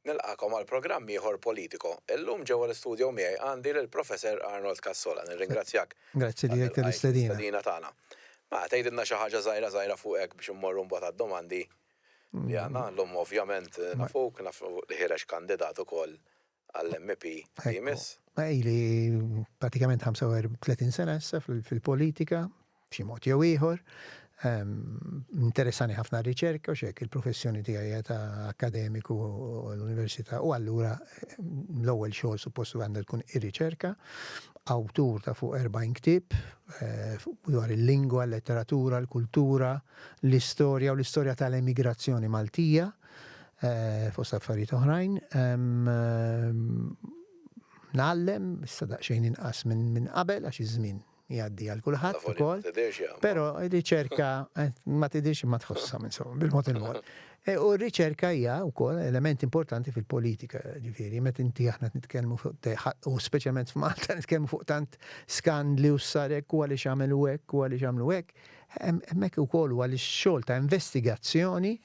Nilqagħkom għal programm ieħor Politico. Illum ġewwa l-istudio miegħi għandi lil Professor Arnold Cassola. Nirringrazzjak Grazzi talli lilek lqajt tal-istedina. l-istedina tagħna. Mela, tgħidilna xi ħaġa żgħira żgħira fuqek biex immorru mbagħad għad-domandi li għandna. Illum ovvjament nafuk, nafu li ħireġ kandidat ukoll għall-MEP li Ekku. jmiss. Ili pratikament 35 sena issa fil-politika, b'xi mod jew ieħor. Interessani ħafna r-riċerka u xek il-professjoni tiegħi hija ta' akkademiku l-università u allura l-ewwel xogħol suppost għandha tkun ir-riċerka. Awtur ta' fuq 40 ktieb dwar il-lingwa, l-letteratura, l-kultura, l-istorja u l-istorja tal-emigrazzjoni Maltija fost affarijiet oħrajn. Ngħallem, issa daqsxejn inqas minn qabel għax iż-żmien jgħaddi għal kulħadd ukoll. Però r-riċerka eh, ma tidhirx imma tħossha insomma, bil-mod il-mod. E, u r-riċerka hija wkoll element importanti fil-politika, ġifieri, meta inti aħna nitkellmu fuq u speċjalment f'Malta nitkellmu fuq tant skandli u sarek u għaliex għamelu hekk u għaliex għamlu hekk, hemmhekk ukoll huwa l-xogħol ta' investigazzjoni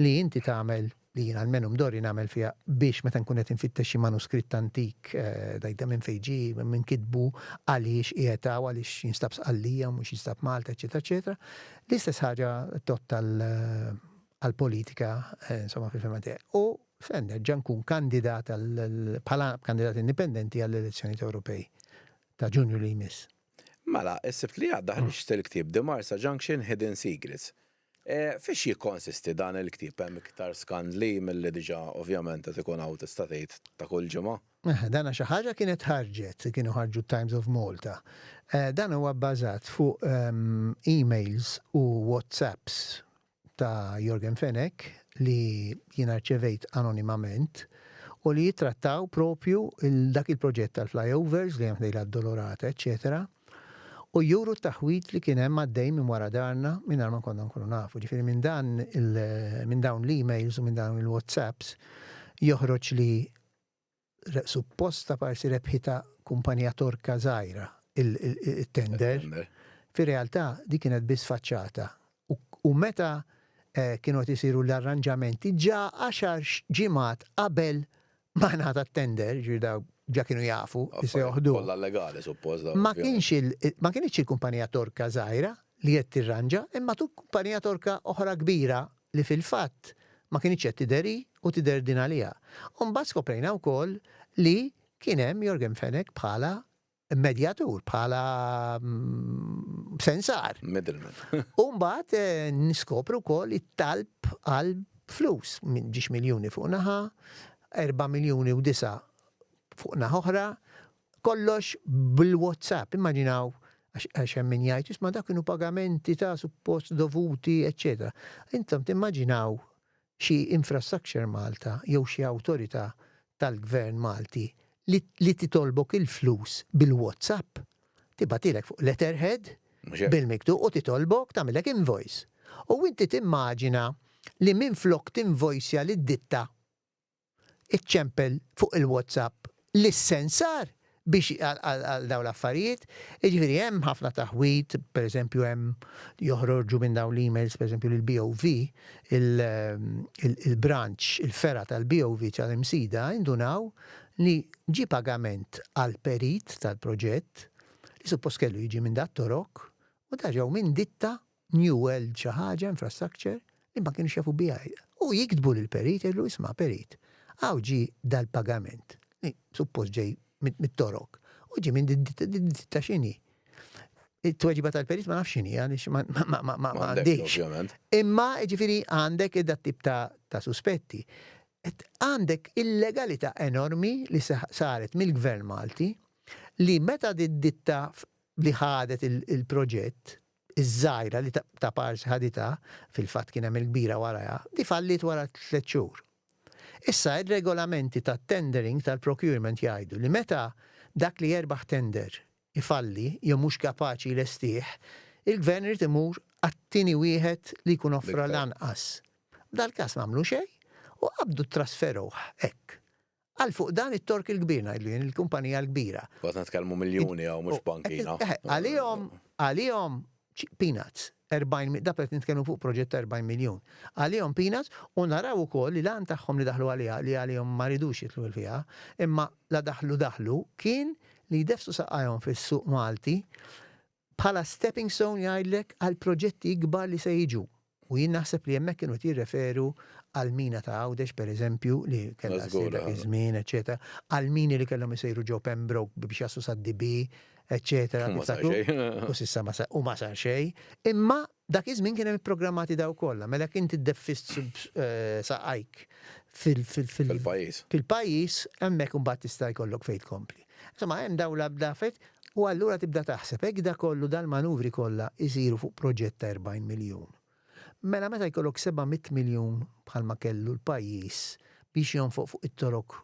li inti tagħmel li jien almenu mdorri nagħmel fiha biex meta nkun qed infittex xi manuskritt antik ngħidha minn fejn ġie, min kitbu, għaliex qiegħed hawn, għaliex jinstab Sqallija u mhux jinstab Malta, eċċetera eċċetera. L-istess ħaġa tgħodd għall-politika, insomma, fil-fehma tiegħi. U se nerġa' nkun kandidat bħala kandidat indipendenti għall-elezzjonijiet Ewropej ta' Ġunju li jmiss. Mela, is-Sibt li għadda ħriġt il-ktieb The Marsa Junction Hidden Secrets. Fiex jikkonsisti dan il-ktieb? Hemm iktar skandli milli diġà ovvjament qed ikun hawn tista' tgħid ta' kull ġimgħa? Eħe, dan xi ħaġa kienet ħarġet, kienu ħarġu t-Times of Malta. Dan huwa bbażat fuq emails u WhatsApps ta' Yorgen Fenech li jiena rċevejt anonimament u li jittrattaw propju dak il-proġett tal-flyovers li hemm ħdejn l-Addolorata, eċċetera, u juru t-taħwid li kien hemm għaddej minn wara darna mingħajr ma konna nkunu nafu. Ġifieri minn dan minn dawn l-emails u minn dawn il-WhatsApps joħroġ li suppost ta' parsi rebħitha kumpanija Torka żgħira il-tender. Fir-realtà dik kienet biss faċċata. U meta kienu qed isiru l-arranġamenti ġa għaxar ġimgħat qabel ma ngħata t-tender, ġifieri daw ġa kienu jafu li se joħduh. Kollha legali suppost. Ma kienx ma kinitx il-kumpanija Torka żgħira li qed tirranġa, imma kumpanija Torka oħra kbira li fil-fatt ma kinitx qed tidher hi u tidher din għaliha. U mbagħad skoprejna wkoll li kien hemm Yorgen Fenech bħala medjatur, bħala sensar. Middleman. U mbagħad niskopru wkoll it-talb għal flus, minn ġiex miljuni fuq naħa, 4 miljuni u disa' fuq naħa oħra, Kollox bil-WhatsApp, immaġinaw għax hemm min jgħid, isma' dak kienu pagamenti ta' suppost dovuti, eċċetera. Intom timmaġinaw xi Infrastructure Malta jew xi awtorità tal-Gvern Malti li, li titolbok il-flus bil-WhatsApp. Tibgħatilek fuq letterhead bil-miktub u titolbok tagħmilek invoice. U inti timmaġina li minflok tinvojsja lid-ditta iċċempel fuq il-WhatsApp lis-sensar biex għal dawn l-affarijiet. Jiġifieri hemm ħafna taħwid, pereżempju hemm joħroġu minn dawn l-emails pereżempju lill-BOV, il-branch, il-fergħa tal-BOV tal-Imsida indunaw li ġie pagament għall-perit tal-proġett li suppost kellu jiġi minn dat-Torok u da ġew minn ditta New World xi ħaġa, infrastructure, li ma kienux jafu biha. U jiktbu lill-perit jgħidlu isma' perit, hawn ġie dal-pagament li suppost ġej mit-Torok u ġie minn din-ditta x'inhi. It-tweġiba tal-perit ma nafx x'inhi għaliex ma għandix. Imma jiġifieri għandek dat-tip ta' suspetti. Għandek illegalità enormi li saret mill-Gvern Malti li meta d-ditta li ħadet il-proġett iż-żgħira li ta' parsi ħaditha, fil-fatt kien hemm il-kbira warajha, di falliet wara tlett xhur. Issa ir-regolamenti tat-tendering tal-procurement jgħidu li meta dak li jerbaħ tender ifalli jew mhux kapaċi jlestih, il-Gvern irid imur għat-tieni wieħed li jkun offra l-anqas. F'dal-każ m'għamlu xejn u qabdu ttrasferewh hekk. Għal fuq dan it-Tork il-kbir ngħidlu jien, il-kumpanija l-kbira. Kont nitkellmu miljuni hawn mhux bankina. Għalihom, għalihom peanuts. 40, da qed nitkellmu fuq proġett ta' 40 miljun. Għalihom peanuts u naraw ukoll li l-għan tagħhom li daħlu għaliha li għalihom ma ridux jidħlu fiha, imma la daħlu daħlu kien li jdeffsu saqajhom fis-suq Malti bħala stepping stone jgħidlek għal proġetti ikbar li se jiġu. U jien naħseb li hemmhekk kienu qed jirreferu għal mina ta' Għawdex pereżempju li kellha ssir dak iż-żmien, eċċetera, għal mini li kellhom isejru ġo Pembroke biex jaslu sad-DB, eċċetera. U ma sar xejn. U s'issa ma sar u ma sar xejn. Imma dak iż-żmien kien hemm ipprogrammati dawn kollha. Mela jekk inti ddeffist saqajk fil-pajjiż. Fil-pajjiż hemmhekk imbagħad tista' jkollok fejn tkompli. Insomma hemm dawn l-affarijiet u allura tibda taħseb hekk da kollu dal-manuvri kollha jsiru fuq proġett ta' 40 miljun. Mela meta jkollok 700 miljun bħalma kellu l-pajjiż biex jonfoq fuq it-toroq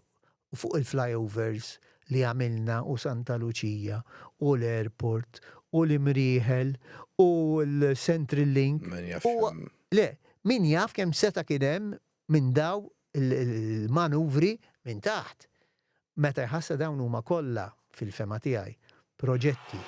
u fuq il-flyovers li għamilna u Santa Luċija u l-airport u l-Imrieħel u l-Central Link. Min jaf x'hemm. Le, min jaf kemm seta' kien hemm minn daw il-manuvri minn taħt. Meta jħassa dawn huma kollha, fil-fehma tiegħi, proġetti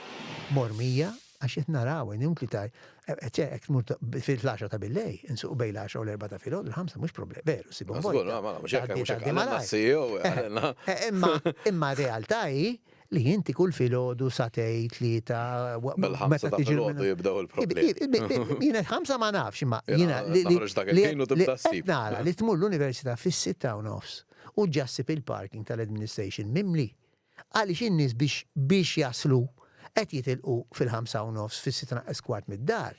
mormija għax qed naraw inutli ta' hekk tmur fil-għaxra ta' billejl, insuqu bejn l-għaxra u l-erbgħa ta' filgħodu, il-ħamsa mhux problema, veru ssibhom vojta. Tgħaddi malajr. Imma imma r-realtà hi li inti kull filgħodu sagħtejn, tlieta, meta tiġi. Mill-ħamsa jibdew il-problemi. Jiena l-ħamsa ma nafx imma jiena li qed nara li tmur l-università fis-sitta u nofs u ġa ssib il-parking tal-administration mimli. Għaliex in-nies biex biex jaslu qed jitilqu fil-ħamsa u nofs, fis-sitta naqqes kwart mid-dar.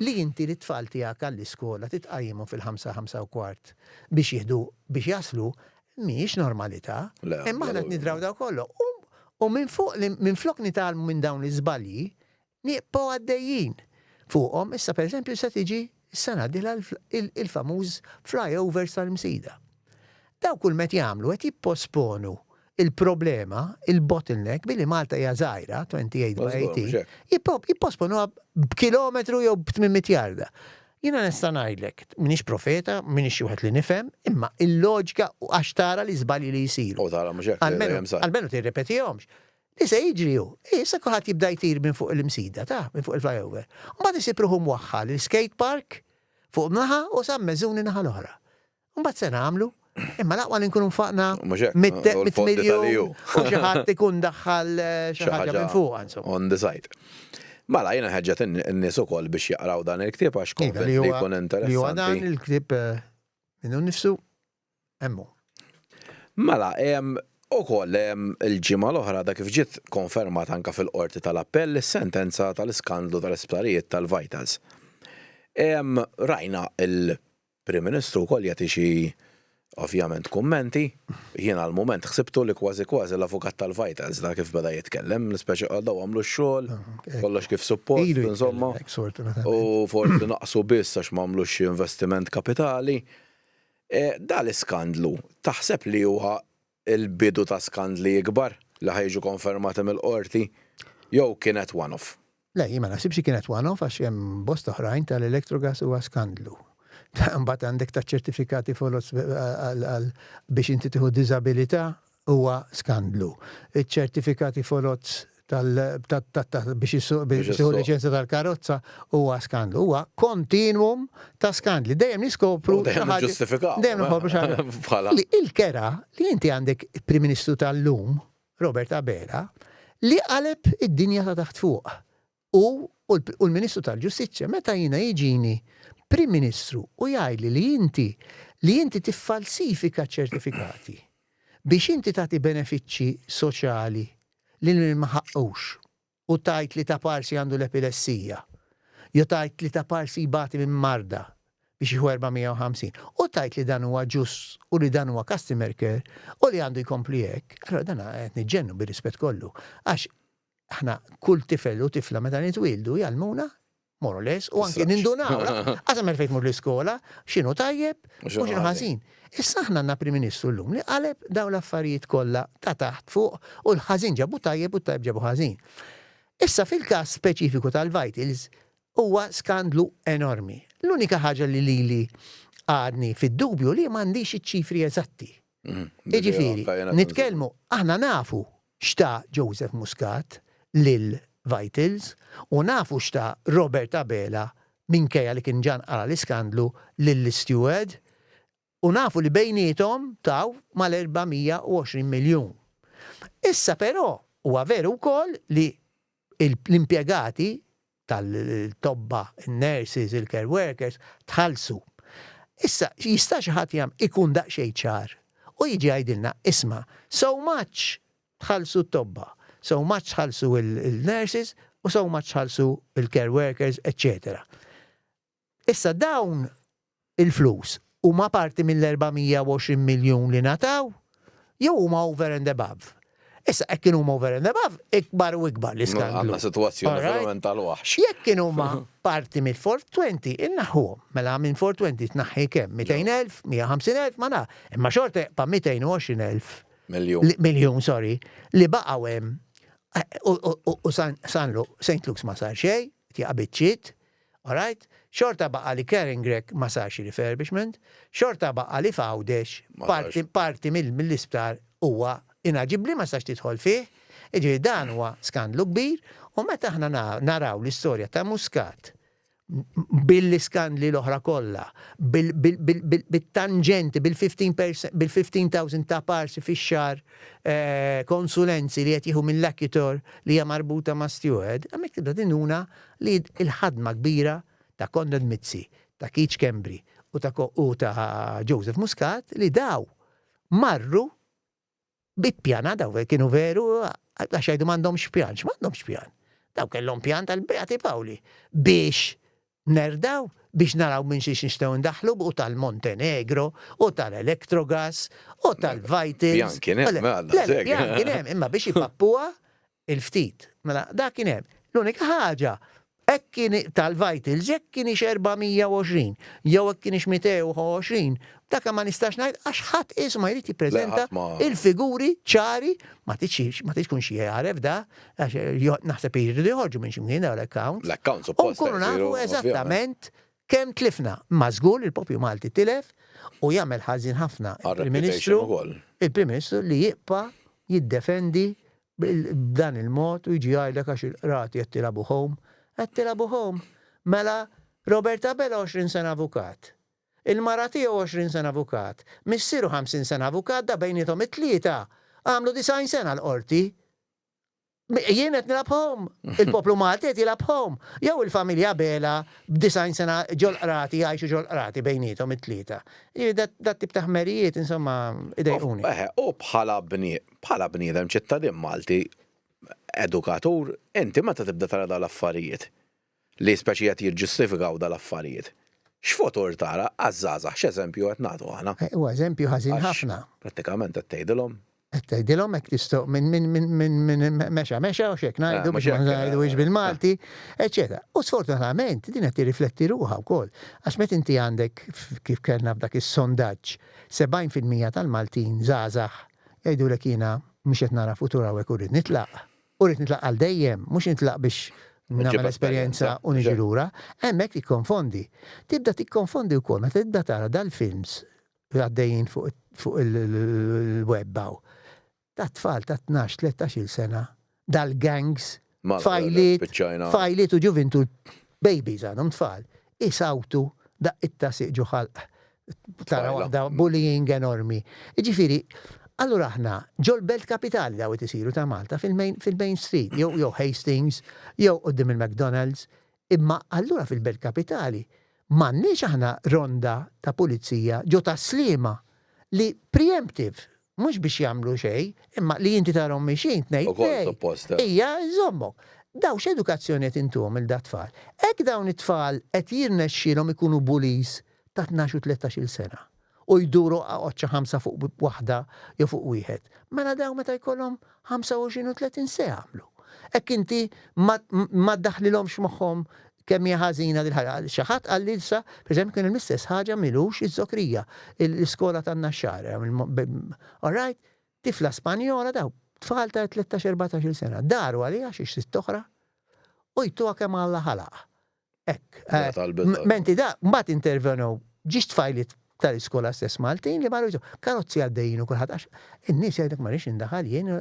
Li inti lit-tfal tiegħek għall-iskola titqajjimhom fil-ħamsa, ħamsa u kwart biex jieħdu biex jaslu, mhijiex normalità. Imma aħna qed nidraw dawn kollu. U minn fuq minflok nitgħallmu minn dawn l-iżbalji, Nibqgħu għaddejjin fuqhom. Issa pereżempju se tiġi s-sena d-dieħla il-famuż flyovers tal-Msida. Dawn kull m'qed jagħmlu qed jipposponu il-problema, il-bottleneck, billi Malta hija żgħira, 28 by 18, jipposponuha b'kilometru jew b'800 jarda. Jiena nista' ngħidlek, m'iniex profeta, m'iniex xi wieħed li nifhem, imma il-loġika għax tara l-iżbalji li jsiru. U tara mhux hekk. Almenu tirrepetihomx. Li se jiġri hu, issa kulħadd jibda jtir minn fuq l-Imsida, ta' minn fuq il-flyover. Mbagħad isib ruħu mwaħħal il-skate park fuq naħa u San Meżuni naħa l-oħra. Mbagħad se nagħmlu, imma l-aqwa li nkunu nfaqna mit miljun u xi ħadd ikun daħħal eh, xi ħaġa minn fuq insomma. On the side. Mela jiena ħeġġet in-nies ukoll biex jaqraw dan il-ktieb għax iva, li jkun interessanti. Li huwa dan il-ktieb eh, minnu nnifsu Hemm hu. Mela, ukoll il-ġimgħa l-oħra għadha kif ġiet konfermata anke fil-Qorti tal-Appell is-sentenza tal-iskandlu tal-isptarijiet tal-Vitals. Rajna l-Prim Ministru wkoll jagħti xi ovvjament kummenti. Jien għall-mument ħsibtu li kważi kważi l-avukat tal-Vitals da kif beda jitkellem, speċi qal daw għamlu x-xogħol, kollox kif suppost, insomma. U forsi naqsu biss għax m'għamlux xi investiment kapitali. Dan l-iskandlu taħseb li huwa l-bidu ta' skandli ikbar li ħa jiġu konfermati mill-Qorti jew kienet one-off? Le, jien ma naħsibx li kienet one-off għax hemm bosta oħrajn tal-Electrogas huwa skandlu. Imbagħad għandek taċ-ċertifikati foloz biex inti tieħu diżabilità huwa skandlu. Iċ-ċertifikati foloz biex tieħu liċenzja tal-karozza huwa skandlu. Huwa kontinwum ta' skandli. Dejjem niskopru. Dejjem niġġustifikaw. Dejjem niskopru xi ħaġa. Il-kera li inti għandek Prim Ministru tal-lum, Robert Abela, li qaleb id-dinja ta' taħt fuq. Hu u l-Ministru tal-Ġustizzja, meta jiena jiġini Prim Ministru u jgħidli li inti li inti tiffalsifika ċertifikati biex inti tagħti benefiċċji soċjali lil min ma ħaqqux u tgħid li ta' parsi għandu l-epilessija jew tgħid li ta' parsi jbati minn marda biex jieħu 450 u tgħid li dan huwa ġust u li dan huwa customer care u li għandu jkompli hekk, allura dan qed niġġennu bir-rispett kollu għax Aħna kull tifel u tifla meta nitwieldu jgħallmuna more or less, u anke nindunaw, għazam fejn tmur l-iskola, x'inhu tajjeb u x'inhu ħażin. Issa aħna għandna Prim Ministru llum li qaleb dawn l-affarijiet kollha ta' taħt fuq u l-ħażin ġabu tajjeb u t-tajjeb ġabu ħażin. Issa fil-każ speċifiku tal-Vitals huwa skandlu enormi. L-unika ħaġa li lili għadni fid-dubju li m'għandix iċ-ċifri eżatti. Jiġifieri, nitkellmu, aħna nafu x'ta Joseph Muscat lil Vitals u nafu x'ta Robert Abela. minkejja li kien ġa nqala' l-iskandlu lill-isteward u nafu li bejniethom taw mal-420 miljun. Issa però huwa veru wkoll li l-impjegati tal-tobba, in-nurses, il-care workers tħallsu. Issa jista' xi ħadd jagħmel ikun daqsxejn ċar u jiġi jgħidilna isma' so much tħallsu t-tobba, so much tħallsu il-nurses u so much tħallsu il-care workers, eċċetera. Issa dawn il-flus huma parti mill-420 miljun li ngħataw jew huma over and above? Issa hekk kienu huma over and above, ikbar u ikbar l-iskandlu. Għandna sitwazzjoni verament tal-waħx. Jekk kienu huma parti mill-420, innaħħuhom. Mela minn 420 tnaħħi kemm? 200,000, 150,000, ma naf. Imma xorta jibqa' 220,000 Miljun. Miljun, sorry, li baqgħu hemm u San St. Luke's ma sar xejn, tjaqa' biċċiet, alright? Xorta baqa' li Karen Grech ma sarx refurbishment, xorta baqa' li f'Għawdex parti, parti mill-isptar huwa inaġibbli ma stax tidħol fih. Jiġifieri dan huwa skandlu kbir u meta aħna naraw l-istorja ta' Muscat bil-iskandli l-oħra kollha, bit-tanġenti, bil-15,000 ta' parsi fix-xahar konsulenzi li qed jieħu mill-Accutor li hija marbuta ma' Steward, hemmhekk tibda tinduna li l-ħadma kbira ta' Konrad Mizzi, ta' Keith Schembri u ta' Joseph Muscat li daw marru Bi pjan, daw kienu veru, għax jgħidu m'għandhomx pjan, x'm'għandhomx pjan? Daw kellhom pjan tal-Beati Pawli biex nerdaw, biex naraw minn xiex nixtew ndaħlu u tal-Montenegro u tal-Electrogas u tal-Vitals. Pjan kien hemm, pjan kien hemm, imma biex ipappuha il-ftit. Mela, dak kien hemm. L-unika ħaġa, hekk kien tal-Vitals, jekk kienx 420 jew hekk kienx 220, dak ma nistax ngħid għax ħadd qisu ma jrid jippreżenta il-figuri ċari, ma tridx ma tridx tkun xi għaref da, għax naħseb jridu joħorġu minn xi mkien dawn l-accounts. L-accounts suppost. U nkunu nafu eżattament kemm tlifna. Imma żgur li l-poplu Malti tilef u jagħmel ħażin ħafna il-Prim Ministru il-Prim Ministru li jibqa' jiddefendi b'dan il-mod u jiġi jgħidlek għax il-qrati qed tilagħbu home. Qed tilagħbu home? Mela Robert Abela 20 sena avukat. Il-mara tiegħu 20 sena avukat. Missieru 50 sena avukat da bejniethom it-tlieta għamlu 90 sena l-qorti. Jien qed nilgħab home, il-poplu Malti qed jilgħab home. Jew il-familja Abela b'90 sena ġol-qrati jgħixu ġol-qrati bejniethom it-tlieta. Jiġifieri dat-tip ta' ħmerijiet insomma idejquni. Eħe, u bħala bħala bniedem ċittadin Malti, edukatur, inti meta tibda tara dal-affarijiet, li speċi qed jiġġustifikaw dal-affarijiet, x'futur tara għaż-żgħażagħ, x'eżempju qed nagħtu aħna? Huwa eżempju ħażin ħafna. Prattikament qed tgħidilhom. Qed tgħidilhom hekk tistgħu minn min min min min mexa mexa u x'hekk ngħidu biex ma ngħiduhiex bil-Malti, eċċetera. U sfortunatament din qed tirrifletti ruħha wkoll. Għax meta inti għandek kif kellna f'dak is-sondaġġ 70% tal-Maltin żgħażagħ jgħidulek jiena mhux qed nara futur hawnhekk u rrid nitlaq. U rrid nitlaq għal dejjem, mhux nitlaq biex nagħmel esperjenza u niġi lura. Hemmhekk tikkonfondi. Tibda tikkonfondi wkoll meta tibda tara dal-films għaddejjin fuq il-web hawn. Ta' tfal ta' 12, 13-il sena, dal-gangs, tfajliet, tfajliet u ġuvintur, babies għadhom tfal, isawtu daqqiet ta' sieq ġo ħalq tara waħda bullying enormi. Jiġifieri, allura aħna ġol-belt kapitali daw qed isiru ta' Malta fil-Main Street, jew Hastings, jew quddiem il-McDonald's, Imma allura fil-belt kapitali m'għandniex aħna ronda ta' pulizija ġo Tas-Sliema li preemptive, mhux biex jagħmlu xejn, imma li inti tarhom mixjin tnejn tnejn, hija żommok. Dawn x'edukazzjoni qed intuhom lil dat-tfal? Hekk dawn it-tfal qed jirnexxielhom ikunu bullies ta' tnax u tlettax-il sena u jduru qoċċa ħamsa fuq waħda jew fuq wieħed, mela dawn meta jkollhom 25 u 30 se jagħmlu? Hekk inti ma ma ddaħħlilhomx moħħhom kemm hija ħażina dil ħaġa. Xi ħadd qalli issa, pereżempju kien hemm l-istess ħaġa m'ilux iż-Żokrija, l-iskola tan-Naxxar. All right? Tifla Spanjola daw, tfal ta' 13 14-il sena, daru għaliha xi sitt oħra u jtuha kemm Alla ħalaq. Hekk. Menti da, mbagħad intervenew ġiex tfajliet tal-iskola stess Maltin li marru karozzi għaddejjin u kulħadd għax in-nies jgħidlek ma rridx indaħal jien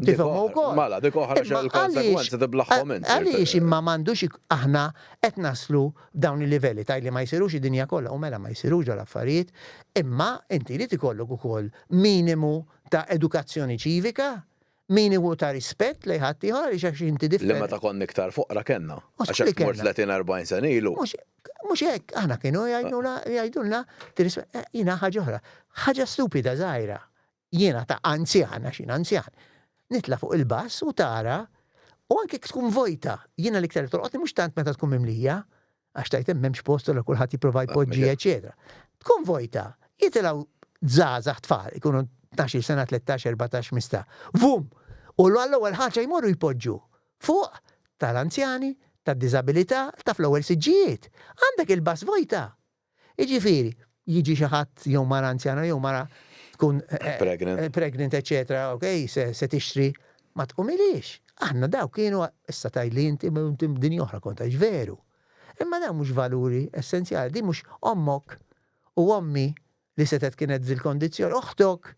tifhom ukoll. Mela dik oħra il-konsegwenzi tiblaħħom int. Għaliex imma m'għandux aħna qed naslu f'dawn il-livelli tgħid li ma jsirux id-dinja kollha u mela ma jsirux dawn l-affarijiet, imma inti jrid ikollok ukoll minimu ta' edukazzjoni ċivika Minimu ta' rispett lejn ħaddieħor għaliex għax inti differenti. Li meta konna iktar foqra kellna. Għax jekk tmur 30, 40 sena ilu. Mhux hekk, aħna kienu jgħidulna, jgħidulna, jiena ħaġa oħra. Ħaġa stupida żgħira. Jiena ta' anzjan, għax jien anzjan. Nitla' fuq il-bus u tara, u anke jekk tkun vojta, jiena l-iktar li tolqotni mhux tant meta tkun mimlija, għax tgħid hemm m'hemmx post allura kulħadd jipprova jpoġġi eċetera. Tkun vojta, jitilgħu żgħażagħ tfal, ikunu 12 sena, 13, 14, 15. Vum! U l-ewwel ħaġa jmorru jpoġġu fuq tal-anzjani, tad-diżabilità, ta' fl-ewwel siġġijiet. Għandek il-bus vojta. Jiġifieri, jiġi xi ħadd jew mara anzjana jew mara tkun eh, pregnant, eh, pregnant eċetera, ok, se, se tixtri, ma tqumilix. Aħna daw kienu issa tgħidli inti dinja oħra kont għax veru. Imma dawn mhux valuri essenzjali, din mhux ommok u ommi li setgħet kienet f'dil-kondizzjoni, oħtok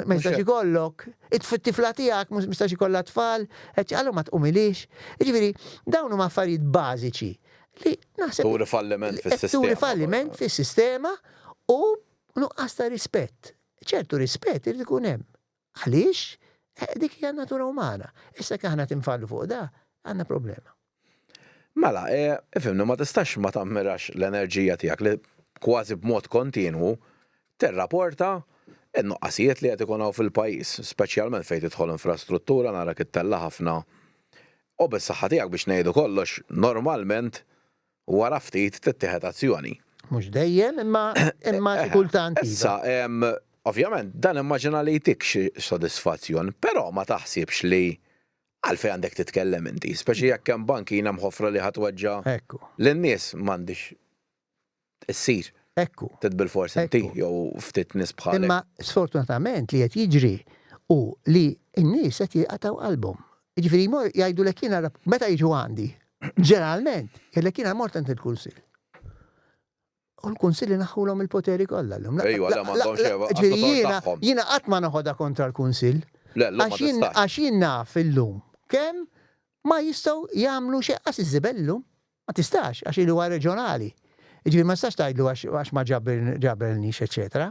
ma jistax ikollok, it-tifla tiegħek ma jistax ikollha tfal, għallu ma tqumilix. Jiġifieri dawn huma affarijiet bażiċi li naħseb. Turi falliment fis-sistema. Turi falliment fis-sistema u nuqqas ta' rispett. Ċertu rispett irid ikun hemm. Għaliex? Eh, dik hija natura umana. Issa jekk aħna tinfallu fuq da, għandna problema. Mela, eh, ifhimni, ma tistax ma tammirax l-enerġija tiegħek li kważi b'mod kontinwu tirrapporta n-nuqqasijiet li qed ikun hawn fil-pajjiż, speċjalment fejn tidħol infrastruttura narak ittella' ħafna u bis-saħħa tiegħek biex ngħidu kollox, normalment wara ftit tittieħed azzjoni. Mhux dejjem, imma imma xi kultant iva. Issa, ovvjament dan immaġina li jtik xi sodisfazzjon, però ma taħsibx li għalfejn għandek titkellem inti, speċi jekk hemm bankina mħoffra li ħa tweġġa' Ekku. lin-nies m'għandhiex issir. Ekku. Trid bilfors inti jew ftit nies bħalek. Imma sfortunatament li qed jiġri hu li n-nies qed jqatgħu qalbhom. Jiġifieri jmur jgħidulek jiena meta jiġu għandi, ġeneralment, jgħidlek jiena mort għand il-kunsill. U l-kunsill inaħħulhom il-poteri kollha llum. Ejwa, le m'għandhomx Ġifieri jiena jiena qatt ma noħodha kontra l-kunsill. Le, llum ma tistax. Għax jien naf illum kemm ma jistgħu jagħmlu xejn qas iż-żibel illum. Ma tistax, għax il huwa reġjonali. Jiġifieri ma tistax tgħidlu għax ma ġabrilniex, eċetera.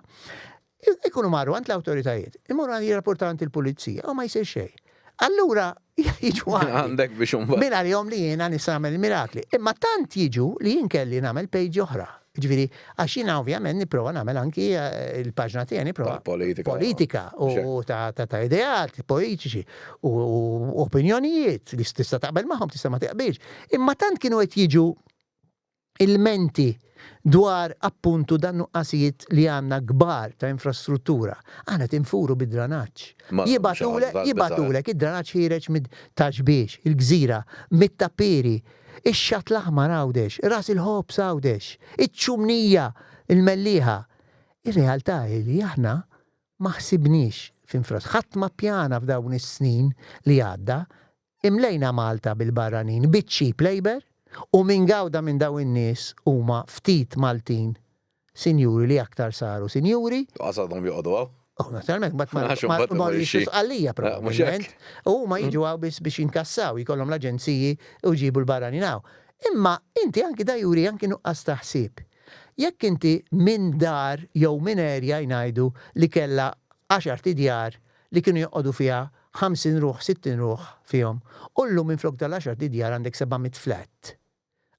Ikunu marru għand l-awtoritajiet, imorru għand jirrapportaw għand il-pulizija u ma jsir xejn. Allura jiġu għandi. Għandek biex imbagħad. Min għalihom li jiena nista' nagħmel il-mirakli. Imma tant jiġu li jien kelli nagħmel page oħra. Jiġifieri għax jiena ovvjament nipprova nagħmel anki eh, il-paġna tiegħi nipprova politika. Politika u ta' ta' ideat politiċi u opinjonijiet li tista' taqbel magħhom tista' ma taqbilx. Imma tant kienu qed jiġu ilmenti dwar appuntu dan nuqqasijiet li għandna kbar ta' infrastruttura. Aħna tinfuru bid-dranaġġ. Jibatulek id-dranaġġ ħireġ mid taġbiex, il-gżira, mit-tappieri, ix-xatt l-aħmar Għawdex, ras il-ħobż Għawdex, iċ-ċumnija, il-Mellieħa. Ir-realtà hi li aħna ma ħsibniex f'infrastruttura. Ħadd ma ppjana f'dawn is-snin li għadda Imlejna Malta bil-barranin, biċ-cheap labour, u min gawda minn dawn in-nies huma ftit Maltin sinjuri li aktar saru sinjuri. Qas għadhom joqogħdu hawn. Oh, naturalment, mbagħad marru jixtru Sqallija probabbilment. U huma jiġu hawn biss biex jinkassaw, jkollhom l-aġenziji u jġibu l-barranin hawn. Imma inti anki da juri anki nuqqas ta' ħsieb. Jekk inti minn dar jew minn area jngħidu li kellha għaxart idjar li kienu joqogħdu fiha 50 ruħ, 60 ruħ fihom, u llum minflok dal-għaxart idjar għandek 700 flat,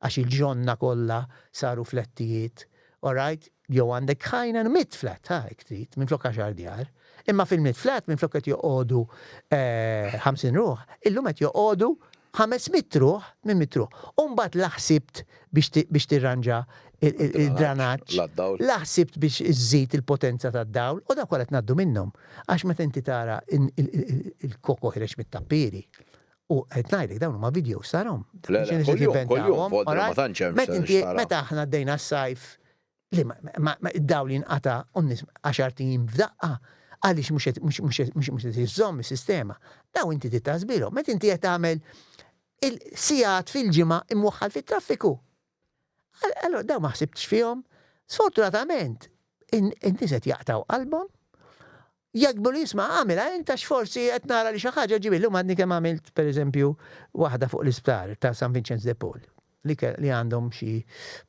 għax il-ġonna kollha saru flettijiet, alright, jew għandek ħajna mitt flat, ha, jekk trid, minflok għaxar djar. Imma fil-mitt flat minflok qed joqogħdu 50 ruħ, illum qed joqogħdu 500 ruħ minn mitt ruħ. U mbagħad la ħsibt biex tirranġa il-dranaġġ, la ħsibt biex iżżid il-potenza tad-dawl, u dawk kollha qed ngħaddu minnhom. Għax meta inti tara il-koko ħireġ mit-tappieri, u qed ngħidlek dawn huma videos tarahom. Meta aħna għaddejna s-sajf li id-dawl jinqata' u n-nies għaxart ijiem f'daqqa għaliex mhux qed iżżomm is-sistema. Dawn inti trid taħsbilhom. Meta inti qed tagħmel il-sigħat fil-ġimgħa imwaħħal fit-traffiku. Allora dawn ma ħsibtx fihom. Sfortunatament, In-nies qed jaqtgħu qalbhom, jgħidlu li isma' għamilha int għax forsi qed nara li xi ħaġa ġibi llum għadni kemm għamilt pereżempju waħda fuq l-isptar ta' San Vinċenz de Paul li li għandhom xi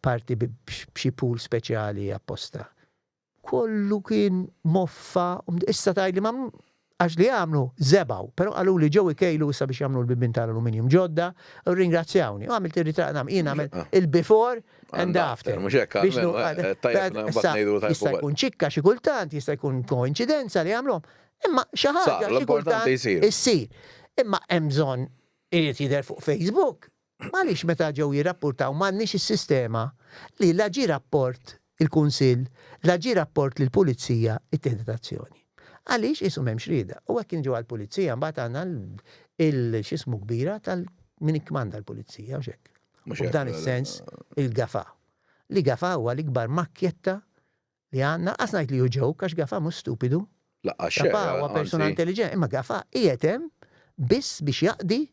parti b'xi pool speċjali apposta. Kollu kien moffa, issa tgħidli ma għax li għamlu żebgħu, però qaluli ġew ikejlu issa biex jagħmlu l-bibien tal-aluminium ġodda u rringrazzjawni. U għamilt ir-ritratt nagħmel jien nagħmel ah. il-before and after. Mhux hekk eh, tajjeb jista' jkun ċikka xi kultant, jista' jkun koinċidenza li jagħmluhom. Imma xi ħaġa xi kultant issir. Imma hemm bżonn irid jidher fuq Facebook Għaliex meta ġew jirrappurtaw m'għandniex is-sistema li la ġie rapport il-Kunsill, la ġie rapport lill-Pulizija ittieħdet azzjoni? Għaliex qisu m'hemmx rieda. U hekk inġu għall-Pulizija mbagħad għandna il x'ismu kbira tal min ikkmanda l-Pulizija hux hekk. U f'dan is-sens il-Gafà. Li Gafà huwa l-ikbar makkjetta li għandna, qas ngħid li hu joke għax Gafà mhux stupidu. Laqqas xejn. Gafà huwa persuna intelliġenti, imma Gafà qiegħed hemm biss biex jaqdi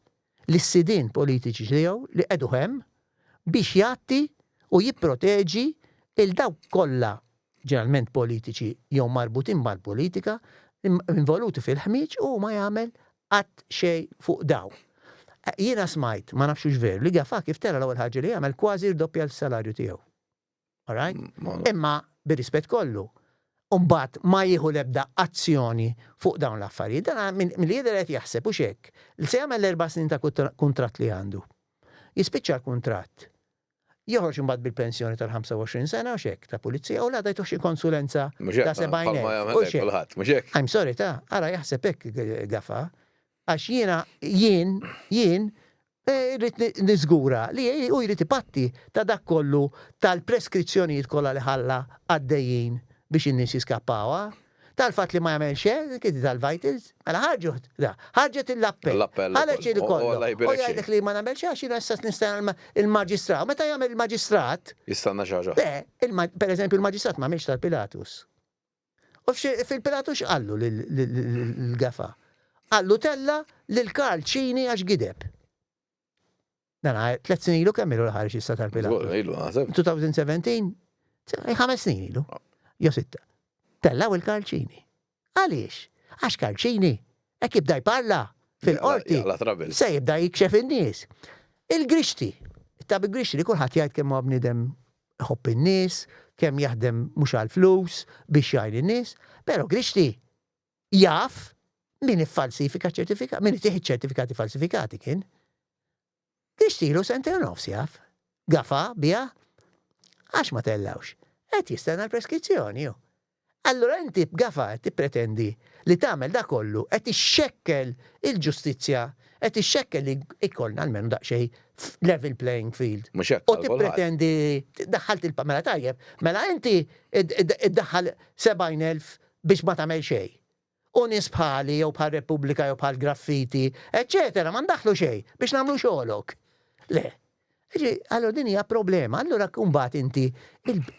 lis-sidien politiċi tiegħu li qegħduh hemm biex jgħatti u jipproteġi 'l dawk kollha, ġeneralment politiċi jew marbutin mal-politika, involuti fil-ħmieġ u hu ma jagħmel qatt xejn fuq dawn. Jiena smajt, ma nafx hux veru, li Gafà kif tela' l-ewwel ħaġa li għamel kważi rdoppja l-salarju tiegħu. Alright? Imma bir-rispett kollu, mbagħad ma jieħu l-ebda azzjoni fuq dawn l-affarijiet. Dan milli jidher qed jaħseb hux hekk li se jagħmel l-erba' snin ta' kuntratt li għandu. Jispiċċa l-kuntratt. Joħroġ imbagħad bil-pensjoni tal-25 sena hux hekk ta' pulizija u l-għada jtuh xi konsulenza ta' 70,000. Hux hekk. Mhux hekk. I'm sorry ta' ara jaħseb hekk Gafa. Għax jiena jien jien Irrid niżgura li hu jrid ipatti ta' dak kollu tal-preskrizzjonijiet kollha li ħalla għaddejjin biex in-nies jiskappawha, tal-fatt li ma jagħmel xejn, dik tal-Vitals, mela ħarġu da, ħarġet l-appell, ħareġ il kollu, u jgħidlek li ma nagħmel xejn għax jiena issa nistenna l-maġistrat. U meta jagħmel il-maġistrat. Jistenna xi ħaġa. Le, pereżempju l-maġistrat ma għamilx tal-Pilatus. U fil-Pilatu x'qallu lil Gafa? Qallu tella lil Karl Cini għax gideb. Dan 3 snin ilu kemm ilu l-ħareġ issa tal-Pilatu? 2017? 5 snin ilu. Jo 6. Tellaw il-Karl Cini. Għaliex? Għax Karl Cini hekk jibda jparla fil-qorti. Se jibda jikxef in-nies. Il-Grixti, it-tabib Grixti li kulħadd jgħid kemm huwa bniedem iħobb in-nies, kemm jaħdem mhux għall-flus biex jgħin in-nies, però Grixti jaf min iffalsifika ċertifikat, min itih iċ-ċertifikati falsifikati kien. Grixti ilu sentejn u nofs jaf. Gafa biha għax ma tellawx. Qed jistenna l-preskrizzjoni hu. Allura inti b'Gafa qed tippretendi li tagħmel dak kollu, qed ixxekkel il-ġustizzja, qed ixxekkel li jkollna almenu daqsxejn level playing field. Mhux hekk U tippretendi daħħalt il mela tajjeb, mela inti iddaħħal 70,000 biex ma tagħmel xejn. U nies bħali jew bħal Repubblika jew bħal Graffiti, eċċetera, ma ndaħħlu xejn biex nagħmlu xogħolok. Le. Allora din hija problema. Allura mbagħad inti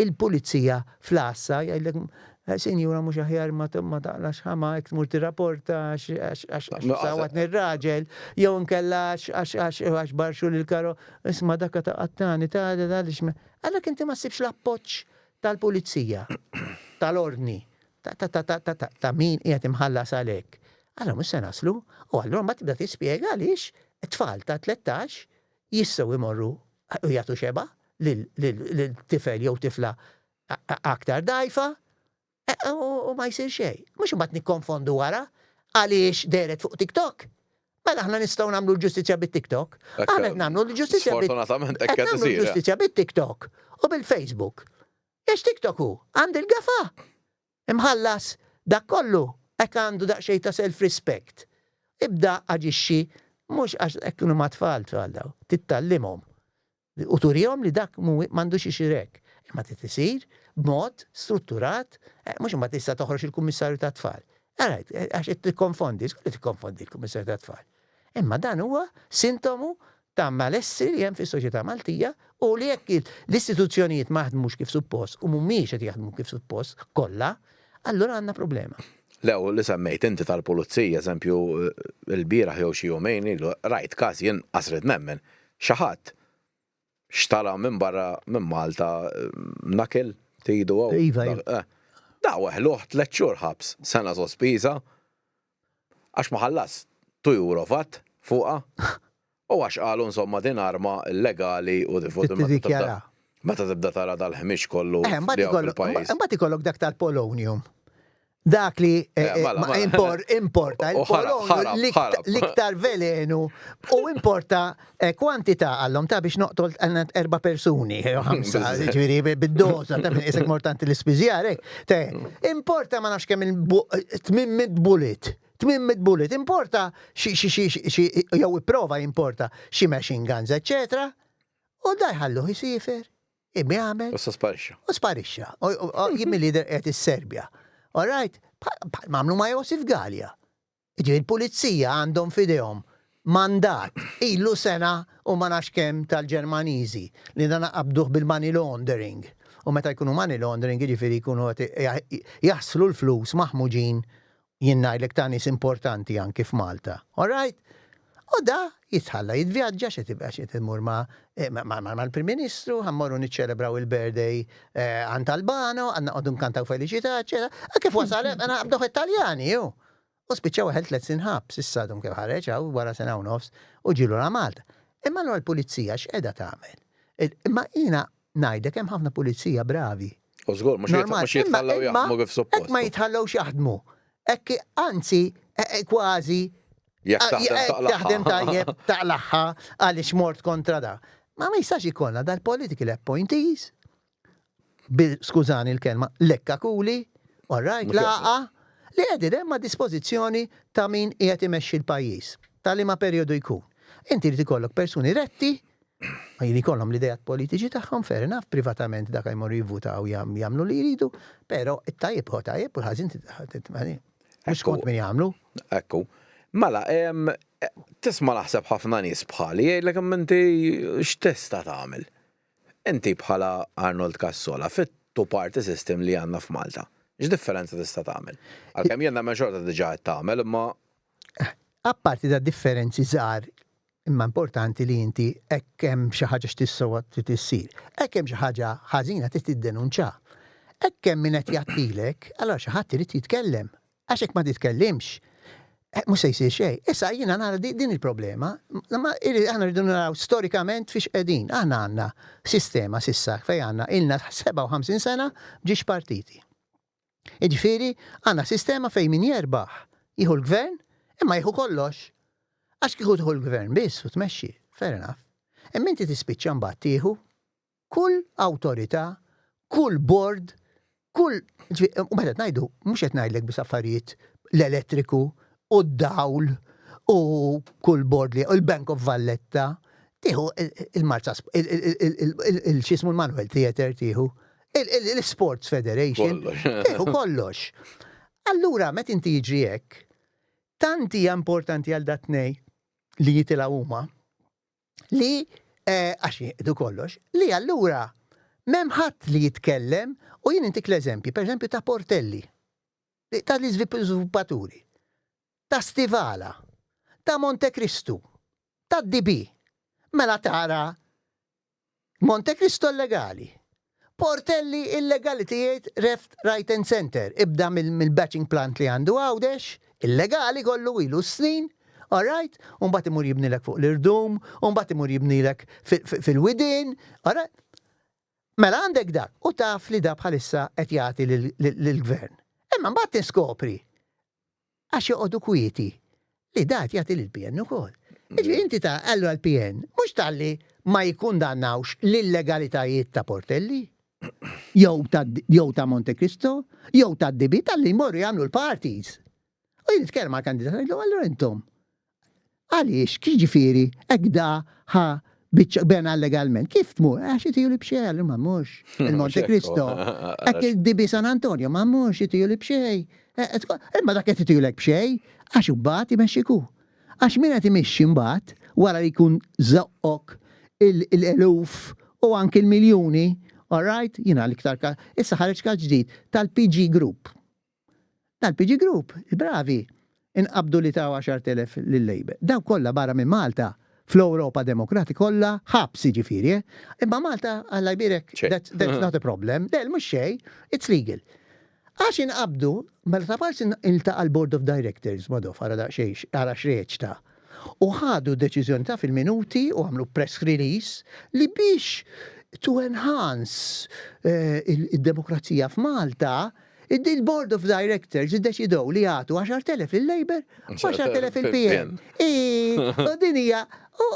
il-pulizija fl-għassa jgħidlek eh, sinjura mhux aħjar ma taqlax ħama jekk tmur tirrapporta għax sawat nir-raġel jew inkella għax barxu lil karo isma' dakka ta' qattani ta' għaliex Għalhekk inti ma ssibx l-appoġġ tal-pulizija, tal-ordni, ta' min qiegħed imħallas għalhekk. Allura mhux se naslu u allura mbagħad tibda tispjega għaliex tfal ta' 13 jistgħu jmorru u jagħtu xebgħa lil tifel jew tifla aktar dgħajfa e, u ma jsir xejn. Mhux imbagħad nikkonfondu wara għaliex dehret fuq TikTok. Mela aħna nistgħu nagħmlu l-ġustizzja bit-TikTok. Aħna qed nagħmlu l-ġustizzja Sfortunatament hekk qed isir. Ġustizzja bit-TikTok u bil-Facebook. Għax TikTok hu għand il-Gafa. Imħallas dak kollu hekk għandu daqsxejn ta' self-respect. Ibda aġixxi mhux għax hekk kienu ma' tfal tfal daw, tittallimhom u turihom li dak m'għandux isir hekk. Imma trid isir b'mod strutturat, eh, mhux imma tista' toħroġ il-kummissarju tat-tfal. Alright, eh, għax qed tikkonfondi, żgur li tikkonfondi l-kummissarju tat-tfal. Imma dan huwa sintomu ta' malessri li hemm fis-soċjetà Maltija u li jekk l-istituzzjonijiet ma jaħdmux kif suppost u mhumiex qed jaħdmu kif suppost kollha, allura għandna problema. Le, u li semmejt inti tal-pulizija, eżempju, il-bieraħ jew xi jumejn ilu, rajt każ jien qas ridt nemmen. Xi ħadd xtara minn barra minn Malta nakil tgħidu hawn. Iva, iva. Da weħluh tlet xhur ħabs, sena sospiża għax ma ħallas 2 euro vat fuqha u għax qalu insomma din arma illegali u Tiddikjara. Meta tibda tara dal-ħmieġ kollu li hawn fil-pajjiż. Imbagħad ikollok dak tal-polonium. Dak li eh, eh, mela, mela. importa il-polonju l-iktar velenu u importa eh, kwantità għallhom ta' biex noqtol erba' persuni, ħamsa, ġifieri bid-doża ta' isek mortanti l-ispiżjarek. Importa ma nafx kemm il-800 bullet. 800 bullet, importa xi xi xi jew ipprova jimporta xi machine guns, eċċetera. U da jħalluh isifer. Imma jagħmel. U sparixxa. U sparixxa. Jien mill-lider qed is-Serbja. All right? Bħal għamlu ma' Josif Galea. Ġifieri il-pulizija għandhom f'idejhom mandat ilu sena u ma nafx kemm tal-Ġermaniżi li dan qabduh bil-money laundering. U meta jkunu money laundering jiġifieri jkunu qed jaħslu l-flus maħmuġin jien ngħidlek ta' nies importanti anki f'Malta. All right? U da jitħalla jitvjaġġa xi tibqa' xi tmur ma' eh, mal-Prim Ministru, ħammorru niċċelebraw il-birthday eh, għand Albano, għandna qogħdu nkantaw feliċità, eċetera. Ah, kif wasal hemm għana qabduh it-Taljani, ju. U spiċċa weħel tliet snin ħabs, issa għadhom kif ħareġ hawn wara sena u nofs u ġie lura Malta. Imma allura l-pulizija x'qiegħda tagħmel? Imma jiena ngħidlek hemm ħafna pulizija bravi. U żgur, mhux jitħallew jaħdmu kif suppost. Hekk ma jitħallewx jaħdmu. Hekk anzi e, e, kważi Jekk taħdem tajjeb taqlaħħa għaliex mort kontra da. Ma ma jistax ikollna dal-political appointees, bil skużani l-kelma, lekka kuli, all right, laqa, li qegħdin hemm a dispożizzjoni ta' min qiegħed imexxi l-pajjiż, ta' liema perjodu jkun. Inti jrid ikollok persuni retti Ma jrid ikollhom l-ideat politiċi tagħhom, fair enough, privatament dak jmorru jivvutaw jagħmlu li jridu, però it-tajjeb huwa tajjeb u l-ħażin mhux skont min jagħmlu. Ekku. Mela, tisma' naħseb ħafna nies bħali jgħidlek imma inti x'tista' tagħmel? Inti bħala Arnold Cassola fit-two party system li għandna f'Malta, x'differenza tista' tagħmel? Għalkemm jien nemmen xorta diġà qed tagħmel imma Apparti da differenzi żgħar imma importanti li inti hekk hemm xi ħaġa x'tissewa trid issir. Hekk hemm xi ħaġa ħażina trid tiddenunċa. Hekk hemm min qed jgħattilek, allura xi ħadd irid jitkellem. Għax hekk ma titkellimx, eh, mhux se jsir xejn. Issa jiena nara din il-problema, ma aħna rridu naraw storikament fiex qegħdin. Aħna għandna sistema s'issa fejn għandna ilna 57 sena b'ġiex partiti. Jiġifieri għandna sistema fejn min jerbaħ jieħu l-gvern imma jieħu kollox. Għax kieku tieħu l-gvern biss u tmexxi, fair enough. Imma inti tispiċċa mbagħad tieħu kull awtorità, kull board, kull u meta ngħidu mhux qed ngħidlek biss affarijiet l-elettriku u d-dawl u kull board li u l-Bank of Valletta, tieħu il-Marza il-xismu l-Manuel Theatre tieħu l-Sports Federation, tieħu kollox. Allura, meta inti jiġri hekk, tant hija importanti għal dat-tnej li jitilgħu huma li eh, għax jieqdu kollox, li allura m'hemm ħadd li jitkellem u jien intik l-eżempji, pereżempju ta' Portelli, ta' l-iżviluppaturi, ta' Stivala, ta' Monte Cristo, ta' DB. Mela tara Monte Cristo illegali. Portelli illegalitijiet reft right and center. Ibda mill-batching plant li għandu Għawdex, illegali kollu ilu snin, all right? U mbagħad imur jibnilek fuq l-irdum, u mbagħad imur jibnilek fil-widien, all right? Mela għandek dak u taf li da bħalissa qed jagħti lill-gvern. Imma mbagħad tiskopri għax joqogħdu kwieti li da qed jagħti lill-PN ukoll. Jiġifieri inti ta' allura l-PN mhux talli ma jikkundannawx l-illegalitajiet ta' Portelli jew ta' jew ta' Monte Cristo jew ta' DB talli jmorru jagħmlu l-parties. U jien nitkellem mal-kandidat ngħidlu allura intom Għaliex, x'jiġifieri, hekk da ħa biċċa bena legalment, kif tmur? Għax itiju li b'xejn, allura ma mmurx. Il-Monte Cristo. Hekk il-DB San Antonio, ma mmurx itiju li b'xejn. Eh, eh, imma dak qed itijulek b'xejn, għax imbagħad imexxik hu. Għax min qed imexxi mbagħad wara li jkun żoqqok il-eluf u anki l-miljuni, all right, jiena l-iktar issa ħareġ każ ġdid tal-PG Group. Tal-PG Group, il-bravi, inqabdu li taw 10,000 lil-Labour. Dawk kollha barra minn Malta, fl-Ewropa Demokratika kollha ħabs jiġifieri, eh. Imma Malta, Alla jbierek, that's, that's not a problem. Le, mhux xejn, it's legal. Għax inqabdu, mela ta' parsi iltaqa' l-Board of Directors, Madoff, ara daqsxejn, ara x'reċta. U ħadu deċiżjoni ta' fil-minuti u għamlu press release li biex to enhance id-demokrazija f'Malta, il-Board of Directors iddeċidew li jagħtu 10,000 lil-Labour u 10,000 il-PN. U din hija, u